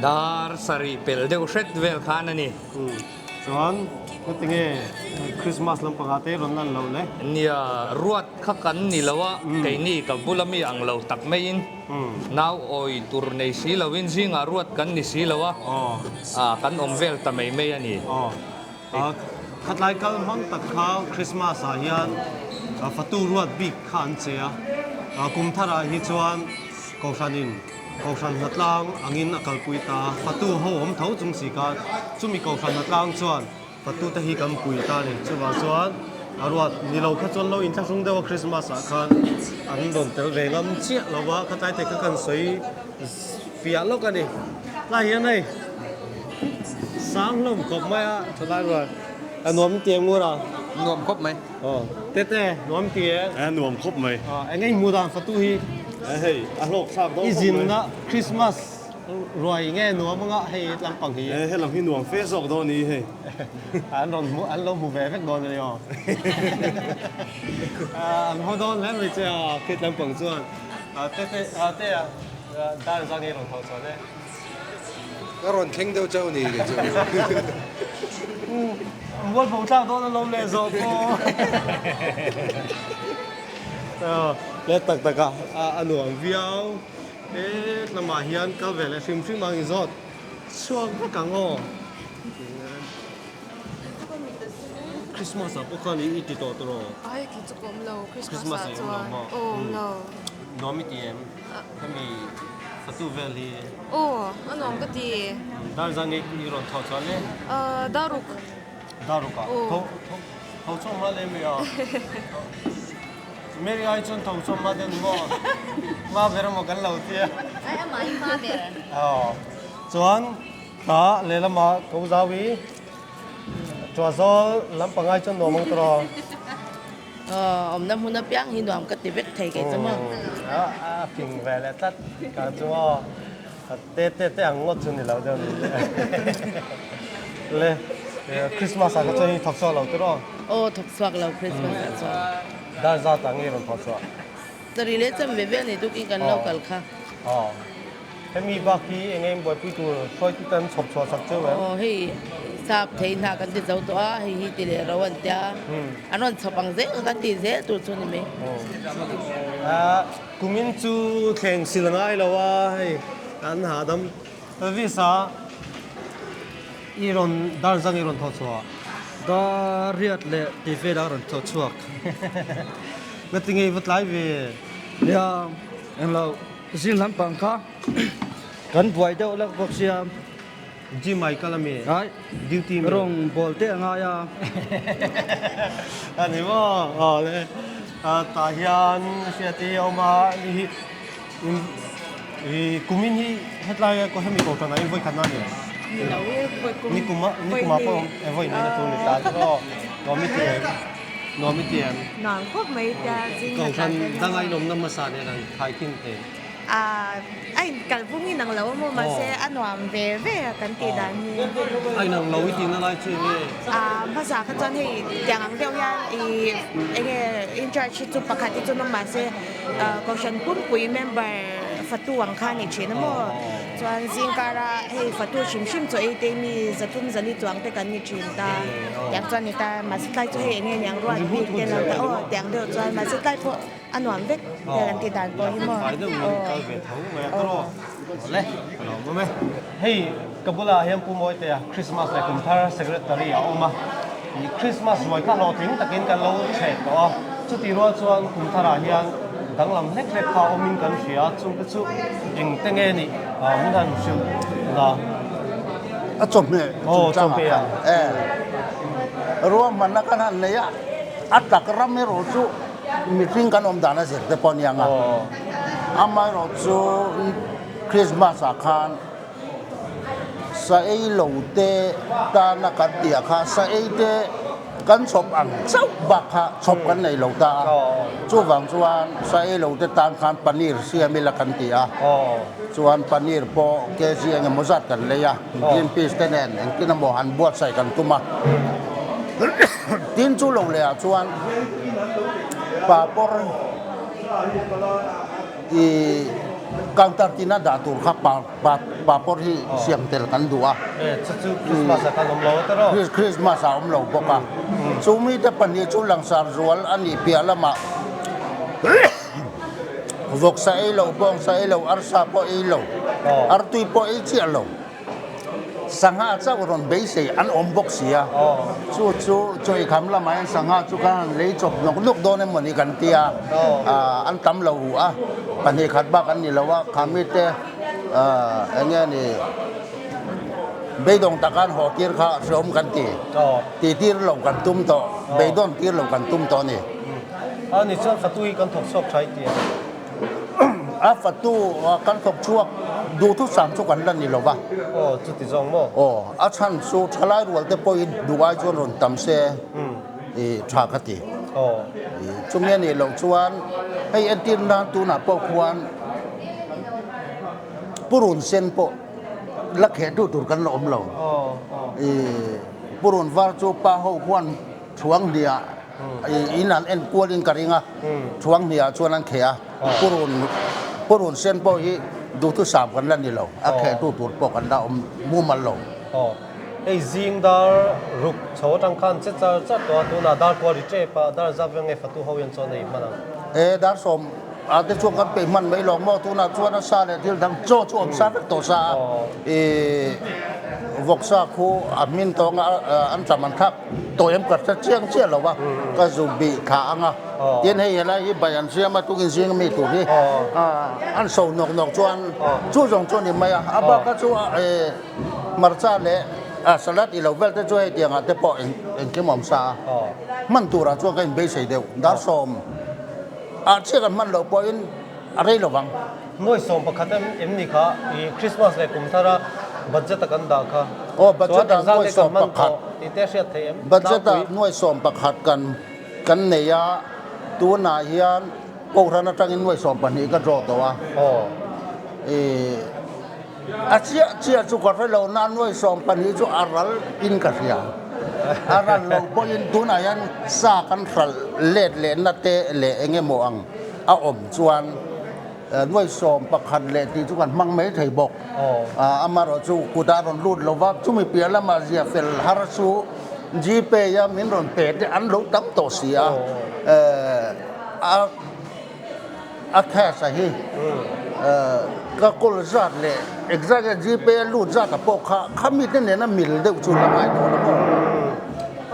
Dar sarih pel deuh hret vel khan a ni. Chuan heti nge Christmas lampangah te rawn lan loh le? Nia, ruat kha kan ni lo a, keini ka bula mi ang lo tak maiin nau awi tur nei si loin zingah ruat kan ni si lo a, kan awm vel ta mai mai a ni. Khatlai kal hmang tak kha Christmas ah hian fatu ruat bik kha an che a, kum tharah hi chuan Kohhranin Kohhran hnatlang angin a kalpui ta a, fatu ho awm tho chung si khan chumi Kohhran hnatlang chuan fatute hi kan pui ta a ni. Chuvang chuan a ruat ni lo kha chuan lo inthlahrung deuh a Christmas ah khan an rawn tel ve ngam chiah lo va, khatlai te kha kan sawi fiah lawk a ni. Tlai hian hei sang hlawm khawp mai a thalai rual a nuam ti ngur a. Nuam khawp mai. Aw tete nuam ti e. A nuam khawp mai. Eng nge i hmuh dan fatu hi? Hei a hlawk thlak dawn khawp mai. I zinna Christmas ruai nge nuam anga hei lampang hi. He lam hi nuam fe zawk dawn ni hei. An rawn hmu an lo hmu ve vek dawn a ni aw. An haw dawn hle mai che a khit lampang chuan. Tete te a dar zang hi rawn thawh chhuah le. Ka rawn thleng deuh chauh ni kei chu. Mual bo thlak dawn a lo leh zawh pawh. Le tak tak a a nuam viau. He lamah hian kal ve leh hrim hrim ang i zawt chhuak vek ang aw. Christmas ah pawh khan i ti tawh tawh rawh. Ai kei chu ka awm lo Christmas ah chuan awm lo. Nuam i ti em? Hemi fatu vel hi. Aw, a nuam ka ti. Dar zan i rawn thawh chuan le? Daruk. Daruk ah? Aw. Tho tho tho chhuak hma le mi a? Mary ai chuan tho chhuak hma deuh ni maw? Hma ber emaw kan lo tia. Ai amah hi hma ber. Aw. Chuan ta lehlamah ko zau i Tuahzawl lampang ai chuan nuam ang tawh. Awmna hmun apiang hi nuam ka ti vek thei kei chu maw. A fing ve leh tlat ka chu aw. Te te te ang ngawt chu ni lo deuh ni le. Le Christmas ah kha chuan i thawk chhuak lo tiraw? Aw thawk chhuak lo Christmas ah chuan. Dar zat ah nge rawn thawk chhuah? Sarih leh cham ve ve a ni tukin kan lo kal kha. Aw. Hemi bak hi eng eng buaipui tur hruaitu ten chhawp chhuah sak cheu em? Aw hei sap thei hna kan ti zo tawh a, hei hi ti leh ro an tia, an rawn chhawp ang zel kan tih zel tur chu ni mai. Kumin chu thleng sil ngai lo a, hei an hahdam visa i rawn dar zang i rawn thawh chhuah. Dar riat leh tih vel a rawn thawh chhuak. Ngatinge i va tlai ve? Nia englo. Zing lampang kha kan buai deuh lek bawk sia. Gym ai kal ami? Ai. Duty mi? Rawng bawl te a ngai a. A ni maw? Aw le. Tah hian hriat hi a awm a, ni hi i kumin hi hetlai a hemi kohhran ah hian vawi khatna a ni em? Ni lo e, vawi kum. Ni kum a, ni kum ah pawh vawi hnih na tur ni ta chu aw. Nuam i ti em? Nuam i ti em? Nuam khawp mai tia zing na Kohhran danga inawmna hmasa nen an khaikhin thei. A inkalpung inang lo amaw mahse a nuam ve ve a kan tih dan hi. A inang lo i tihna lai chu enge? Hmasa kha chuan hei tiang ang deuh hian i enge in charge hi chu pakhat hi chu an awm mahse Kohhran pumpui member fatu ang kha a ni thin amaw? Chuan zingkara hei fatu hrim hrim chaw ei te mi zathum zali chuang te kan ni thin ta tiang chuan ni ta mahse tlai chu hei eng nge niang ruat bik te lo ta aw tiang deuh chuan mahse tlai pawh a nuam vek vel an tih dan pawh hi maw aw. Hei ka bulah hian Pu Mawitea Christmas leh kum thar Secretary a awm a, ih Christmas ruai kha hlawhtling takin kan lo chheh tawh a, chutih rual chuan kum tharah hian. danglam hlek hlek kha awmin kan hria a, chungte chu eng te nge nih min han hrilh la. A chawhmeh chungchangah khan e ruahmanna kan han nei a, a tak ram erawh chu mihring kan awm dan a zir te pawh a ni ang a, amaherawh chu Christmas ah khan Sa ei lo te tana kan tih ah kha sa ei te kan chhawp ang chauh bak kha chhawp kan nei lo ta a, chuvang chuan sa ei lo te tan khan paneer siam ila kan ti a, chuan paneer pawh kg eng emaw zat kan lei a, green peas te nen engtin emaw han buatsaih kan tum a, tin chu lo leh ah chuan papawr I counter tina dah tur kha papawr hi siam tel kan duh a. Chu chu Christmas ah khan awm lo a tawrh aw. Christmas ah awm lo bawk a. Chu mite pahnih chu langsar zual a nih piah lamah vawksa ei lo, bawngsa ei lo, arsa pawh ei lo, artui pawh ei chiah lo. Sangha chauh rawn beisei an awm bawk si a, chu chu chawikham lamah hian sangha chu kan han lei chawp nawk nawk dawn em mawni kan ti a, an tam lo hu a, pahnih khat bak an ni lo a, kha mite eng nge ni beidawng taka an haw tir kha hreawm kan ti, ti tir lo kan tum tawh, beidawn tir lo kan tum tawh a ni. A ni chuan fatu hi kan thawk chhuak tha i ti a. A fatu kan thawk chhuak duhthusam chu kan la ni lo va. Aw, chuti zawng maw? Aw, a chhan chu thalai rual te pawhin duh ai chuan rawn tam se i tha ka ti. Aw. Chumi a nih loh chuan hei entir nan tunah pawh khuan purun sen pawh la kheh duh tur kan la awm lo. Aw, aw. I purun var chu pa ho khuan Thuang hniah in an en kualin ka ring a, thuang hniah chuan an kheh a, purun purun sen pawh hi duhthusam kan la ni lo, a khehtu tur pawh kan la awm mumal lo. Aw, hei zing dar ruk chho atang khan che char char tawh a, tunah dar kual ri tep a, dar zap veng nge fatu ho hian chuan ei hman ang. E, dar sawm ah te chuan kan peih hman mai lawng maw, tunah chuan a sa leh thil dang chaw chu awm sa vek tawh sa a, i vawksa khu a hmin tawng a an tam an thlak. Tawem ka hre chiang chiah lo a, ka zu bih thla ang a, tin hei helai hi bai an siam a, tukin zing ami tur hi an so nawk nawk chuan chu zawng chu a ni mai a, a bak kha chu hmarcha leh salad ilo vel te chu hei tiang ah te pawh engkim awm sa a, hman turah chuan ka inbeisei deuh, dar sawm ah chiah kan hman loh pawhin a rei lo vang. Nuai 11 em ni kha i Christmas leh kum thara budget a kan dah kha. Aw budget ah nuai 11. Tih te hriat theih em? Budget ah nuai 11 kan kan nei a, tunah hian Kohhran atangin nuai 12 ka draw tawh a. Aw. I a chiah chiah chu ka hre lo na nuai 12 chu a ral in ka hria. A ral lo pawhin tunah hian sa kan hralh let lehna te leh eng emaw ang a awm chuan Nuai 11 leh tih chu kan hmang mai thei bawk. Amaherawh chu kut a rawn lut lo va, chumi piah lama zia fel har chu Gpay a min rawn pe te an lo tam tawh si a, a cash a hi ka kawl zat leh exact a Gpay a lut zat a pawh kha khami te nena mil deuh chu la ngai dawn a maw?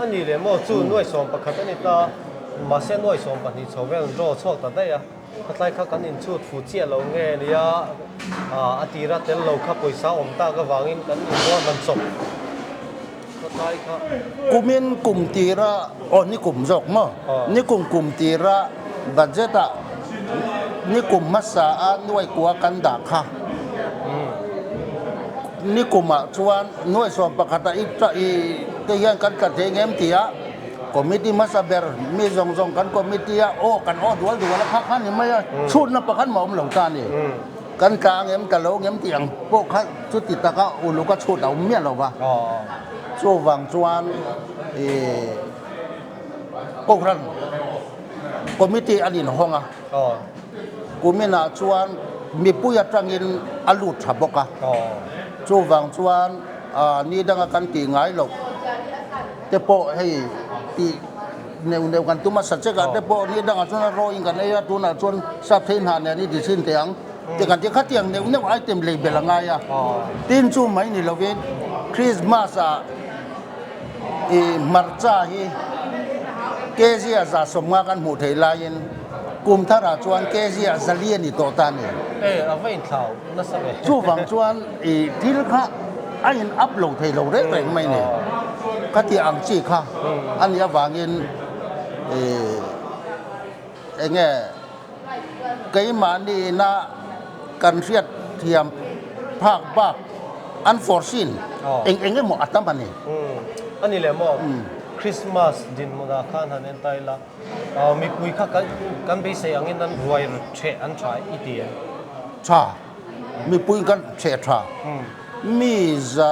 A ni leh maw chu nuai 11 a ni ta, mahse nuai 12 chho vel an draw chhuak ta daih a. Khatlai kha kan inchhut fu chiah lo nge nia, a tira tel lo kha pawisa awm tak avangin kan inruah hman chawp khatlai kha. Kumin kum tira, aw nikum zawk maw? Nikum kum tira budget ah nikum hmasa a nuai kua kan dah kha. Nikum ah chuan nuai 11 ah i te hian kan tla thei ngem tia. Committee hmasa ber mi zawng zawng kan committee a aw kan aw dual dual a kha kha ni mai a, chhutna pakhat mah awm lo ta a ni. Kan tla ang em tla lo ang em tih ang pawh kha chuti taka uluk a chhut a awm miah lo va. Chuvang chuan ih Kohhran committee an inhawng a, kuminah chuan mipui atangin a lut tha bawk a, chuvang chuan ni danga kan tih ngai loh. Te pawh hei tih neuh neuh kan tum a, sachek ah te pawh ni dangah chuan a rawin kan ei a, tunah chuan sap thei hna nen i ti chhin teh ang ti kan ti khatiang neuh neuh item lei belh a ngai a, tin chu mai ni lovin Christmas ah i hmarcha hi kg ah 150 kan hmuh theih laiin. Kum tharah chuan kg ah zali a ni tawh ta a ni. E, a va inthlau nasa ve. Chuvang chuan i thil kha a in up lo thei lo reng reng mai ni. Ka tih ang chi kha a nih avangin i enge keimahni ina kan hriat thiam phak bak unforeseen eng eng emaw a tam a ni. A ni leh maw? Christmas dinhmunah khan han en ta ila. Mipui kha kan beisei angin an ruai ṭheh an ṭha i ti em? Ṭha. Mipui kan ṭheh ṭha. Mi za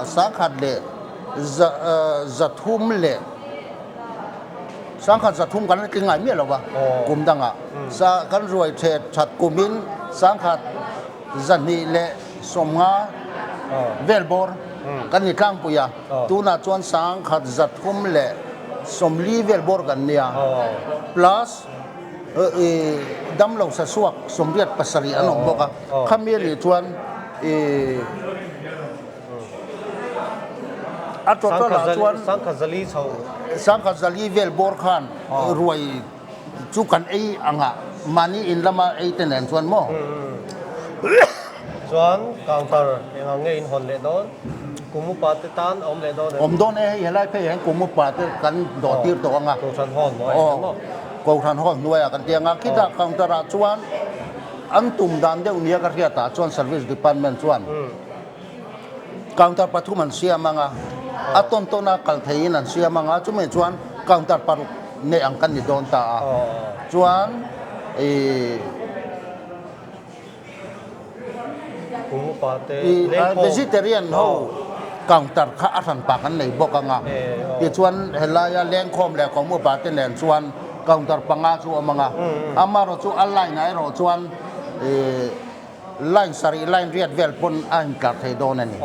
sangkhat leh za zathum leh sangkhat zathum kan la tling ngai miah lo va kum dangah. Sa kan ruai ṭheh ṭhat kumin sangkhat zahnih leh sawmnga vel bawr kan ni tlangpui a. Tunah chuan sangkhat zathum leh sawmli vel bawr kan nia. Plus damlo sasuak sawmriat pasarih an awm bawk a. Khami a nih chuan a total ah chuan Sangkhat zali chho. Sangkhat zali vel bawr khan ruai chu kan ei anga mahni in lama ei te nen chuan maw? Chuan counter eng ang nge in hawn leh dawn? Kum upa te tan a awm leh dawn em? Awm dawn e, hei helai phei hian kum upa te kan dawh tir tawh ang a. Kohhran hall hnuaiah hian maw? Kohhran hall hnuaiah kan ti ang a, khitah counter ah chuan an tum dan deuh nia ka hriat ah chuan service department chuan counter pathum an siam ang a, a tawn tawn a kal theiin an siam ang a, chumi chuan counter paruk neih ang kan ni dawn ta a, chuan ih Vegetarian ho counter kha a hran pah kan nei bawk ang a, tichuan helaia lengkhawm leh kawm upa te nen chuan counter panga chu a awm ang a, amaherawh chu a line ah erawh chuan line sarih line riat vel pawn a intlar thei dawn a ni.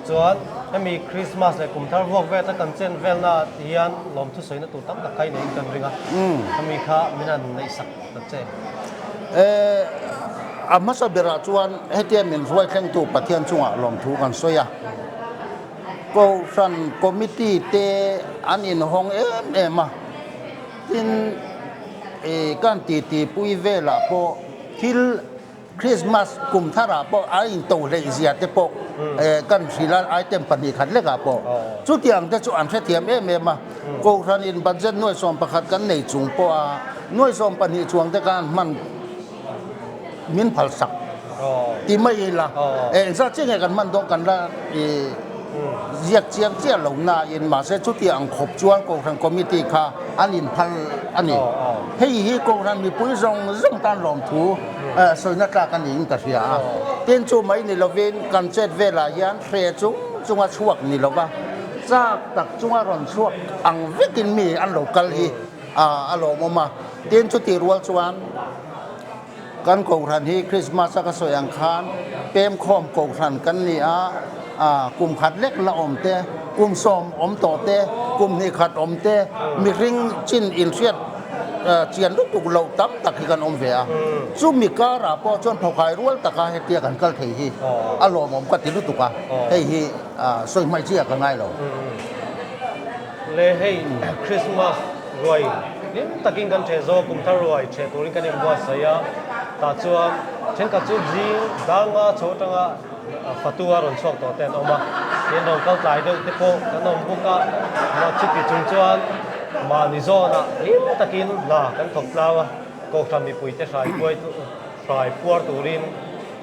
Chuan hemi Christmas leh kum thar vuak vel a kan chen velna ah hian lawmthu sawina tur tam tak kha i neiin kan ring a, hemi kha min han neihsak ta che. E, a hmasa berah chuan hetia min hruai thlengtu Pathian chungah lawmthu kan sawi a. Kohhran committee te an inhawng em em a, tin e, kan titi pui velah pawh thil Christmas kum tharah pawh a into hleih zia te pawh e, kan hrilh a, item 2 khat lekah pawh. Chutiang te chu an hrethiam em em a. Kohhran in budget nuai 11 kan nei chung pawh a, nuai 12 chuang te khan hman min phal sak ti mai ila. Engzat chiah nge kan hman dawn kan la ziak chiang chiah lo nain mahse chutiang ang khawp chuan Kohhran committee kha an inphal a ni. Hei hi Kohhran mipui zawng zawng tan lawmthu sawina tlak a niin ka hria a. Tin chu mai ni lovin kan chet velah hian hre chung chunga chhuak ni lova chak tak chunga rawn chhuak ang vekin mi an lo kal hi a lawmawm a. Tin chutih rual chuan kan Kohhran hi Christmas a ka sawi ang khan pemkhawm Kohhran kan ni a, kum khat lek la awm te, kum 10 awm tawh te, kum 2 khat awm te, mihring chin inhriat chian lutuk loh tam tak hi kan awm ve a. Chumi karah pawh chuan thawkhai rual taka hetia kan kal thei hi a lawmawm ka ti lutuk a, hei hi sawi hmai chi a ka ngai lo. Le hei Christmas ruai hlim takin kan ṭheh zawk, kum thar ruai ṭheh turin kan inbuatsaih a, tah chuan ṭhenkhat chu zing danga chho atanga fatu a rawn chhuak tawh te an awm a, tin rawn kal tlai deuh te pawh kan awm bawk a, mah chuti chung chuan mahni zawnah hlim takin hna kan thawk tlang a, Kohhran mipuite hrai puar turin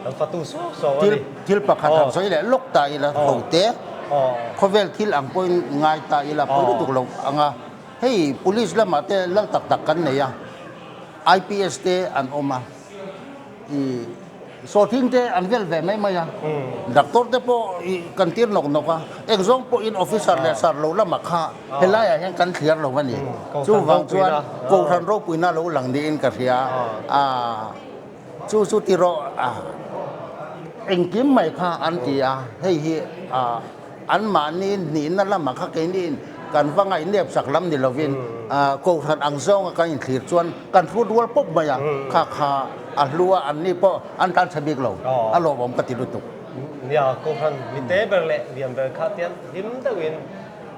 kan fatu suau suau a ni. Thil pakhat han sawi leh lawk ta ila ho te, khawvel thil ang pawhin ngai ta ila pawi lutuk lo ang a, hei police lamah te lal tak tak kan nei a, IPS te an awm a, ih sawrthing te an vel ve mai mai a, doctor te pawh ih kan tir nawk nawk a, eng zawng pawhin officer leh sar lo lamah kha helaiah hian kan thliar lo a ni. Chuvang chuan Kohhran ropuina lo lang niin ka hria a. Chu chu ti rawh a, engkim mai kha an ti a, hei hi anmahni hnihna lamah kha keini kan va ngaihnep sak lam ni lovin Kohhran ang zawnga kan inthlir chuan kan hrut rual pawp mai a, kha kha a hlu a, anni pawh an tan chhe bik lo, a lawmawm ka ti lutuk. Nia, Kohhran mite ber leh lian ber kha tian hlim deuhin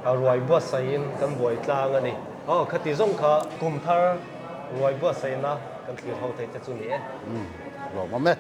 ruai buatsaihin kan buai tlang a ni. Aw, khati zawng kha kum thar. Ruai buatsaihna kan thlir ho theih te chu ni e. Lawmawm e.